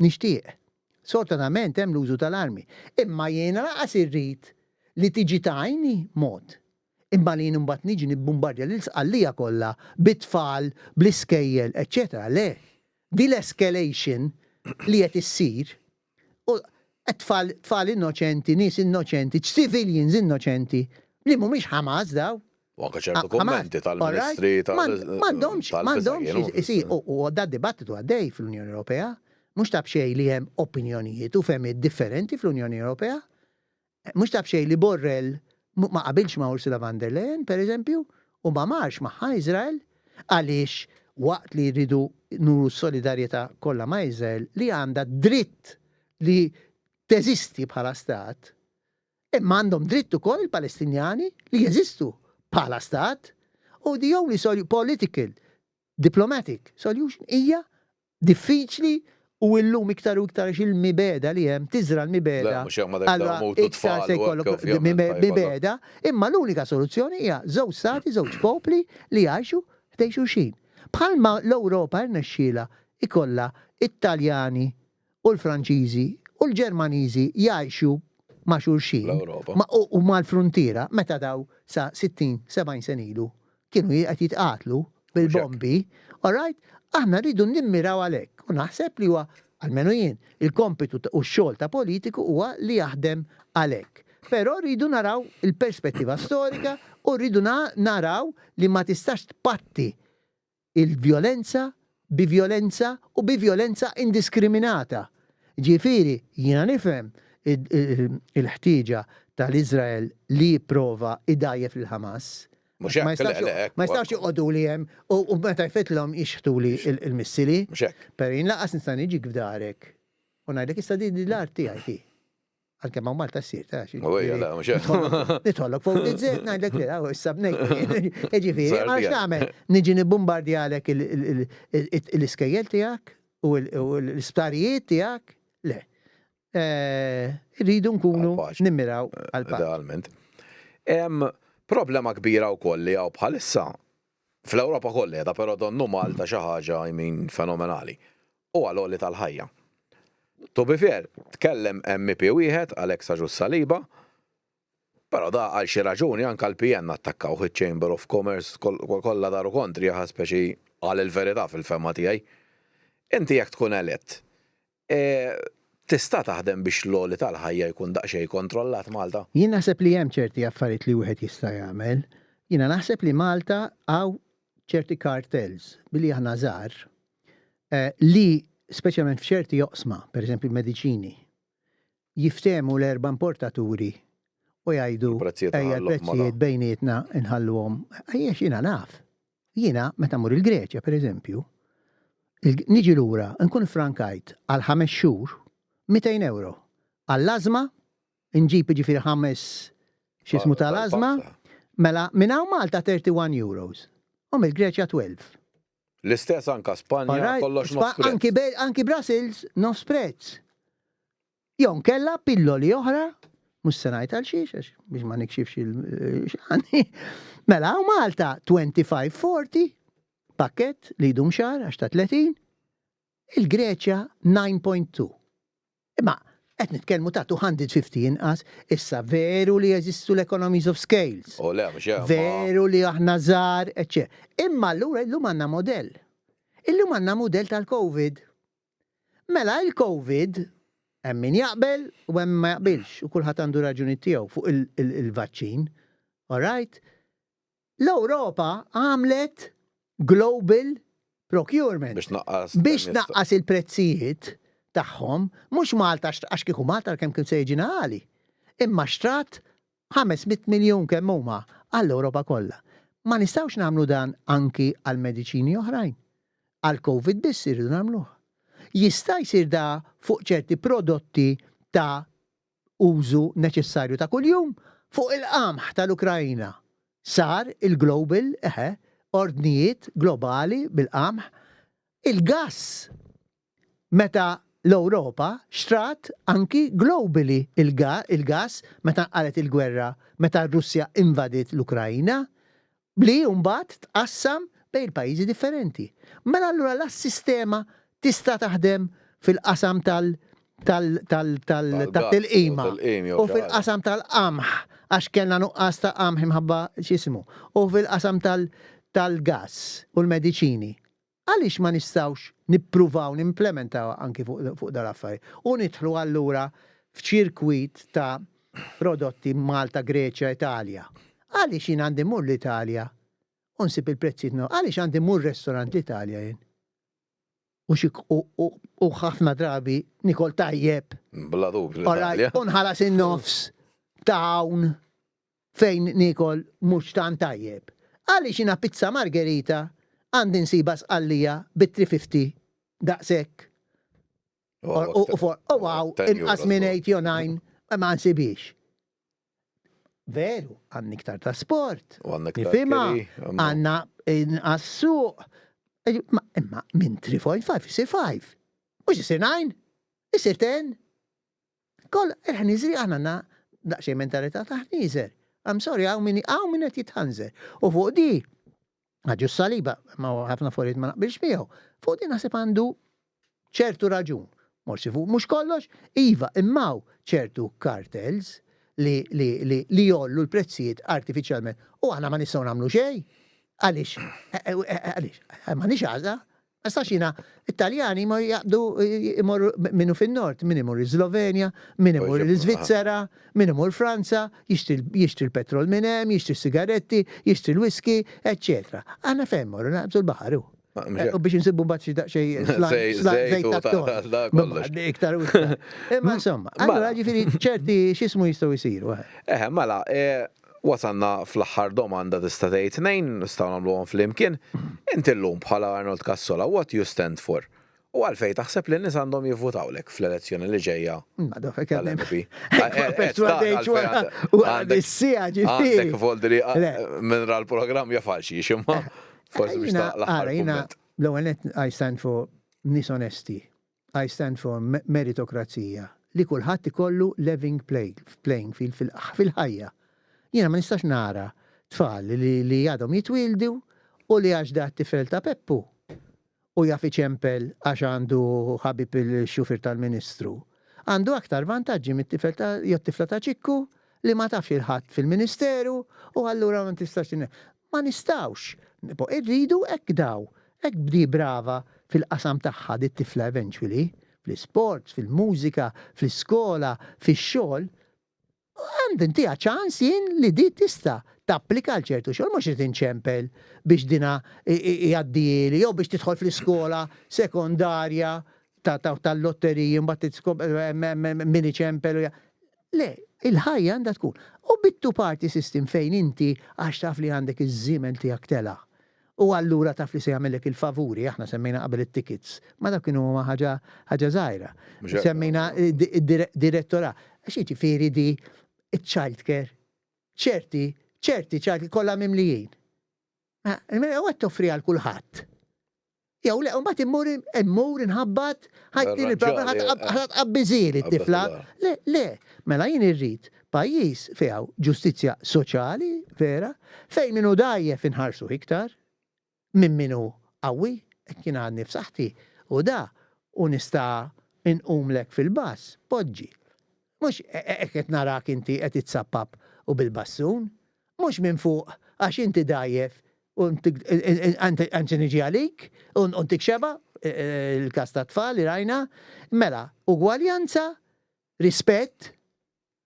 Nixtieq. Sfortunatament hemm l-użu tal-armi. Imma jiena lanqas irrid li tiġi tgħinni mod. Imma li jien imbagħad niġi nibbumbardja lil Sqallija kollha bit-tfal, bl-iskejjel, eċċetera le. Di l-escalation li qed issir u tfal, tfal innoċenti, nies innoċenti, civilians innoċenti li mhumiex Hamas daw. U anke ċertu kummenti tal-ministri tal M'għandhomx, m'għandhomx isir u da dibattitu għaddej fl-Unjoni Ewropea, mhux ta' b'xejn li hemm opinjonijiet u fehmiet differenti fl-Unjoni Ewropea. Mhux ta' b'xejn li Borrell ma qabilx ma' Ursula von der Leyen, per eżempju, u ma marx magħha Iżrael, għaliex waqt li rridu nuru s-solidarjetà kollha ma' Iżrael li għandha dritt li teżisti bħala stat, Imma għandhom dritt ukoll il-Palestinjani li jeżistu bħala stat u the only political, diplomatic solution hija diffiċli u illum iktar u iktar għax il-mibegħda li hemm tiżra' l-mibegħda. Allura iktar se jkollok mibegħda, imma l-unika soluzzjoni hija żewġ stati, żewġ popli li jgħixu ħdejn xulxin. Bħalma l-Ewropa rnexxielha ikollha it-Taljani u l-Franċiżi u l-Ġermaniżi jgħixu ma' xulxin u mal-fruntiera meta daw sa 60, 70 sena ilu kienu qed jitqatlu bil-bombi, all right? Aħna rridu nimmiraw għalhekk u naħseb li huwa, almenu jien, il-kompitu u x-xogħol ta' politiku huwa li jaħdem għalhekk. Però rridu naraw il-perspettiva storika u rridu naraw li ma tistax tpatti il-vjolenza bi vjolenza u bi vjolenza indiskriminata. Ġifieri, jiena nifhem il-ħtieġa tal-Iżrael li jipprova jdgħajjef lil Hamas. Mhux hekk, le, le, hekk. Ma jistgħux joqogħduli hemm u meta jfettlhom jixħtuli l-missili. Mhux hekk. Però jien lanqas nista' niġik f'darek u ngħidlek issa din l-art tiegħi hi. Għalkemm hawn Malta ssir ta' xi. Ejja, le, mhux hekk. Nidħollok fuq DZ ngħidlek li hawn issa bnejt. Jiġifieri, ma nafx nagħmel. Niġi nibbumbardjalek l-iskejjel tiegħek u l-isptarijiet tiegħek. Le. Irridu nkunu nimmiraw għall-paċi. Idealment. Problema kbira wkoll li hawn bħalissa. Fl-Ewropa kollha qiegħda, però donnu Malta xi ħaġa, I mean, fenomenali. Huwa l-għoli tal-ħajja. To be fair, tkellem MEP wieħed, Alex Agius Saliba, però da għal xi raġuni anke l-PN attakkawh, iċ-Chamber of Commerce kollha daru kontrih speċi qal il-verità fil-fehma tiegħi. Inti jekk tkun elett, Tista' taħdem biex l-għoli tal-ħajja jkun daqsxejn kontrollat Malta? Jien naħseb li hemm ċerti affarijiet li wieħed jista' jagħmel. Jiena naħseb li Malta hawn ċerti cartels, billi aħna żgħar, li speċjalment f'ċerti oqsma, pereżempju l-mediċini, jiftehmu l-erba' importaturi u jgħidu ejja l-prezzijiet bejnietna nħalluhom. Għax jiena naf. Jiena meta mmur il-Greċja, pereżempju, niġi lura nkun frankajt għal ħames xhur 200 euro. Għall-ażma, nġib jiġifieri ħames x'ismu tal-ażma, mela minn hawn Malta 31 euros u mill-Greċja 12. L-istess anka Spanja, kollox nofs prezz. Anki Brussels nofs prezz. Jew nkella pilloli oħra, mhux se ngħid għal xiex għax biex ma nikxifx il-xani. Mela hawn Malta 25-40 pakkett li jdum xahar għax ta' 30, il-Greċja 9.2. Imma qed nitkellmu ta' 250 inqas, issa veru li jeżistu l-economies of scales. U le, mhux hekk. Veru li aħna żgħar, eċċetera. Imma allura illum għandna modell. Illum għandna mudell tal-Covid. Mela il-Covid hemm min jaqbel u hemm min ma jaqbilx u kulħadd għandu raġuni tiegħu fuq il-vaċċin. All right? L-Ewropa għamlet global procurement. Biex tnaqqas. Biex tnaqqas il-prezzijiet tagħhom, mhux Malta għax kieku Malta kemm kien se jiġina għali. Imma xtrat 500 miljun kemm huma għall-Ewropa kollha. Ma nistgħux nagħmlu dan anki għal mediċini oħrajn. Għall-Covid biss irridu nagħmluh. Jista' jsir da fuq ċerti prodotti ta' użu neċessarju ta' kuljum, fuq il-qamħ tal-Ukraina sar il-global, eħe, ordnijiet globali bil-qamħ, il-gass meta l-Ewropa xtrat anki globally il-gass meta nqalgħet il-gwerra meta r-Russja invadiet l-Ukraina, li mbagħad tqassam bejn il-pajjiżi differenti. Mela allura la s-sistema tista' taħdem fil-qasam tal tat-tilqima u fil-qasam tal-qamħ għax kellna nuqqas ta' qamħ imħabba x'ismu u fil-qasam tal-gass u l-mediċini. Għaliex ma nistgħux nippruvaw nimplementawha anki fuq dal-affarijiet u nidħlu allura f'ċirkwit ta' prodotti Malta, Greċja, Italja? Għaliex jien għandi mmur l-Italja u nsib il-prezzijiet no? Għaliex għandi mmur restaurant l-Italja jien? U xi u ħafna drabi nikol tajjeb. Bla dubju. U nħallas in-nofs ta' hawn fejn niekol mhux tant tajjeb. Għaliex jiena pizza margherita għandi nsibha Sqallija bi 350 daqshekk u hawn inqas minn 8 jew 9 ma nsibhiex. Veru, għandna iktar trasport, nifhimha, għandna inqas suq, imma minn 3.5 isir 5. Mhux isir 9, isir 10. Koll il-ħniżri aħna għandna daqsxejn mentalità ta' ħnieżer. I'm sorry, hawn min hawn min qed jitħanżer. U fuq di, Agius Saliba, ma ħafna affarijiet ma naqbilx miegħu, fuq di naħseb għandu ċertu raġun. Forsi fuq mhux kollox, iva, imma hawn ċertu cartels li li li li jgħollu l-prezzijiet artifiċjalment u aħna ma nistgħu nagħmlu xejn. Għaliex? Għaliex? M'għandniex għażla. Ma nistax jiena, it-Taljani jmorru jaqbdu jmorru min hu fin-nord, min imur is-Slovenja, min imur l-Iżvizzera, min imur Franza, jixtri jixtri l-petrol minn hemm, jixtri s-sigaretti, jixtri l-whisky, eċċetera. Aħna fejn mmorru naqbżu l-baħar hu. U biex insibu mbagħad xi daqsxejn żejt tat-ton. Iktar u iktar. Imma insomma, allura ġifieri ċerti x'ismu jistgħu jsiru. Eħe, mela, Wasalna fl-aħħar domanda tista' tgħid tnejn, nistgħu nagħmluhom flimkien. Inti llum bħala Arnold Cassola, what you stand for? U għalfejn taħseb li n-nies għandhom jivvutawlek fl-elezzjoni li ġejja tal-MEP? Perswadejt wara is-siegħa ġifieri. Għandek foldri minn ra l-programm jaf għal xiex imma forsi biex l-aħħar kumment. L-ewwel nett I stand for nies onesti. I stand for meritokrazija, li kulħadd ikollu level playing field fil-ħajja. Jiena ma nistax nara tfal li għadhom jitwieldu U li għax da t-tifel ta' Peppu u jaf iċempel għax għandu ħabib il-xufier tal-Ministru, għandu aktar vantaġġi mit-tifel ta' jew t-tifla ta' Ċikku li ma tafx 'il ħadd fil-Ministeru u allura ma tistax Ma nistgħux. Irridu hekk daw, hekk bdi brava fil-qasam tagħha dit-tifla eventually, fl-isports, fil-mużika, fl-iskola, fix-xogħol, Għandi ntiha ċans jien li di tista' tapplika għal ċertu xogħol, mhux irid inċempel biex dina jgħaddihieli jew biex tidħol fl-iskola sekondarja tal-lotteriji mbagħad min iċempel u Le, il-ħajja għandha tkun. U bit-two party system fejn inti għax taf li għandek iż-żiemel tiegħek tela' U allura taf li se jagħmillek il-favuri, aħna semmejna qabel it-tickets, ma dawk kienu huma ħaġa ħaġa żgħira. Semmejna direttorat. Għax jiġifieri di child care. Ċerti, ċerti child kollha mimlijin. U qed toffri għal kulħadd. Jew le, mbagħad immur immur inħabbat ħajtin il-problema ħadd qabbiżili t-tifla. Le, le, mela jien irrid Pajjiż fiha ġustizzja soċjali vera, fejn min hu dgħajjef inħarsuh iktar minn min hu qawwi, hekk jien għadni f'saħħti u da u nista' nqumlek fil-bass, poġġi. Mhux hekk qed narak inti qed itsappap u bil-bassun, mhux minn fuq għax inti dgħajjef u anzi niġi għalik u ntik xebgħa, il-każ tat-tfal li rajna. Mela, ugwaljanza, rispett,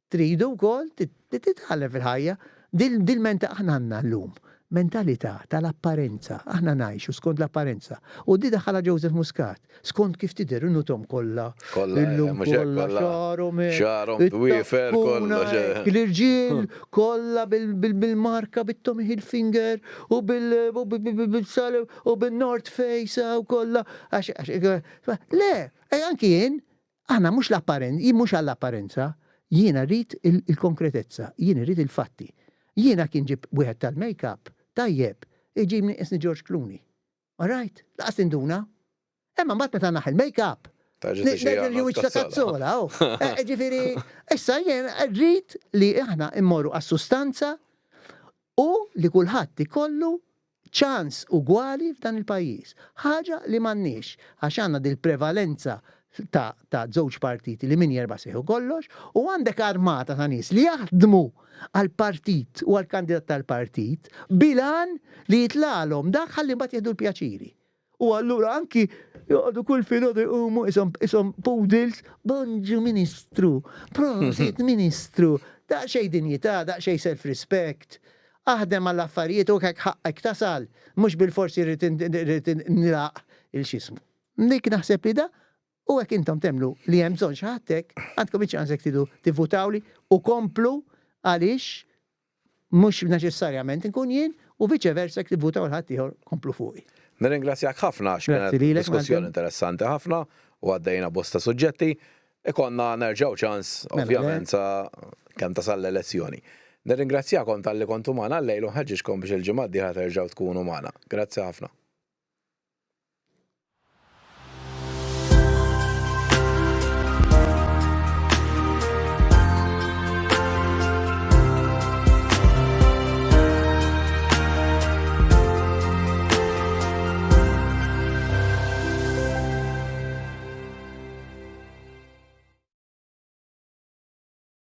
Tridu wkoll titgħallem fil-ħajja. Dil-menta aħna għandna llum mentalità tal-apparenza, aħna ngħixu skont l-apparenza. U di daħħalha Joseph Muscat, skont kif tidher innuthom kollha. Illum kollha xagħarhom hekk. Xagħarhom dwiefer kollox. L-irġiel kollha bil-marka bit-Tommy Hilfiger u bil-Salem u bin-North Face u kollha. Le, anki jien Aħna mhux l-apparenza, jien mhux għall-apparenza, jiena rrid il-konkretezza, jien irrid il-fatti. Jiena kien ġib wieħed tal-make-up, tajjeb, iġibni qisni George Clooney. All right? Laqas tinduna. Imma mbagħad meta naħi l-make-up, nerġa' niġi wiċċ ta' kazzola, oh. Eh, ġifieri, issa jien rrid li aħna mmorru għas-sustanza u li kulħadd ikollu ċans ugwali f'dan il-pajjiż. Ħaġa li m'għandniex għax għandna dil-prevalenza ta' ta' żewġ partiti li min jerbaħ se jieħu kollox u għandek armata ta' nies li jaħdmu għall-partit u għall-kandidat tal-partit bil-għan li jitlagħlhom dak ħalli mbagħad jieħdu l-pjaċiri. U allura anki joqogħdu kull filgħodu jqumu ishom ishom poodles, bonġu Ministru, prosit Ministru, daqsxejn dinjità, daqsxejn self-respect. Aħdem għall-affarijiet u hekk ħaqqek tasal, mhux bilfors irrid irrid nilgħaq il x'ismu. Dik naħseb li da u hekk intom temmnu li hemm bżonn xi ħadd hekk, għandkom iċ-ċans jekk tridu tivvutawli u komplu għaliex Mhux neċessarjament inkun jien u viċe versa jekk tivvutaw għal ħaddieħor komplu fuqi. Nirringrazzjak ħafna għax kienet diskussjoni interessanti ħafna u għaddejna bosta suġġetti. Ikollna nerġgħu ċans mela, ovvjament sa kemm tasal l-elezzjoni. Nirringrazzjakom talli kontu magħna llejl u nħeġġiġkom biex il-ġimgħa d-dieħla terġgħu tkunu magħna. Grazzi ħafna.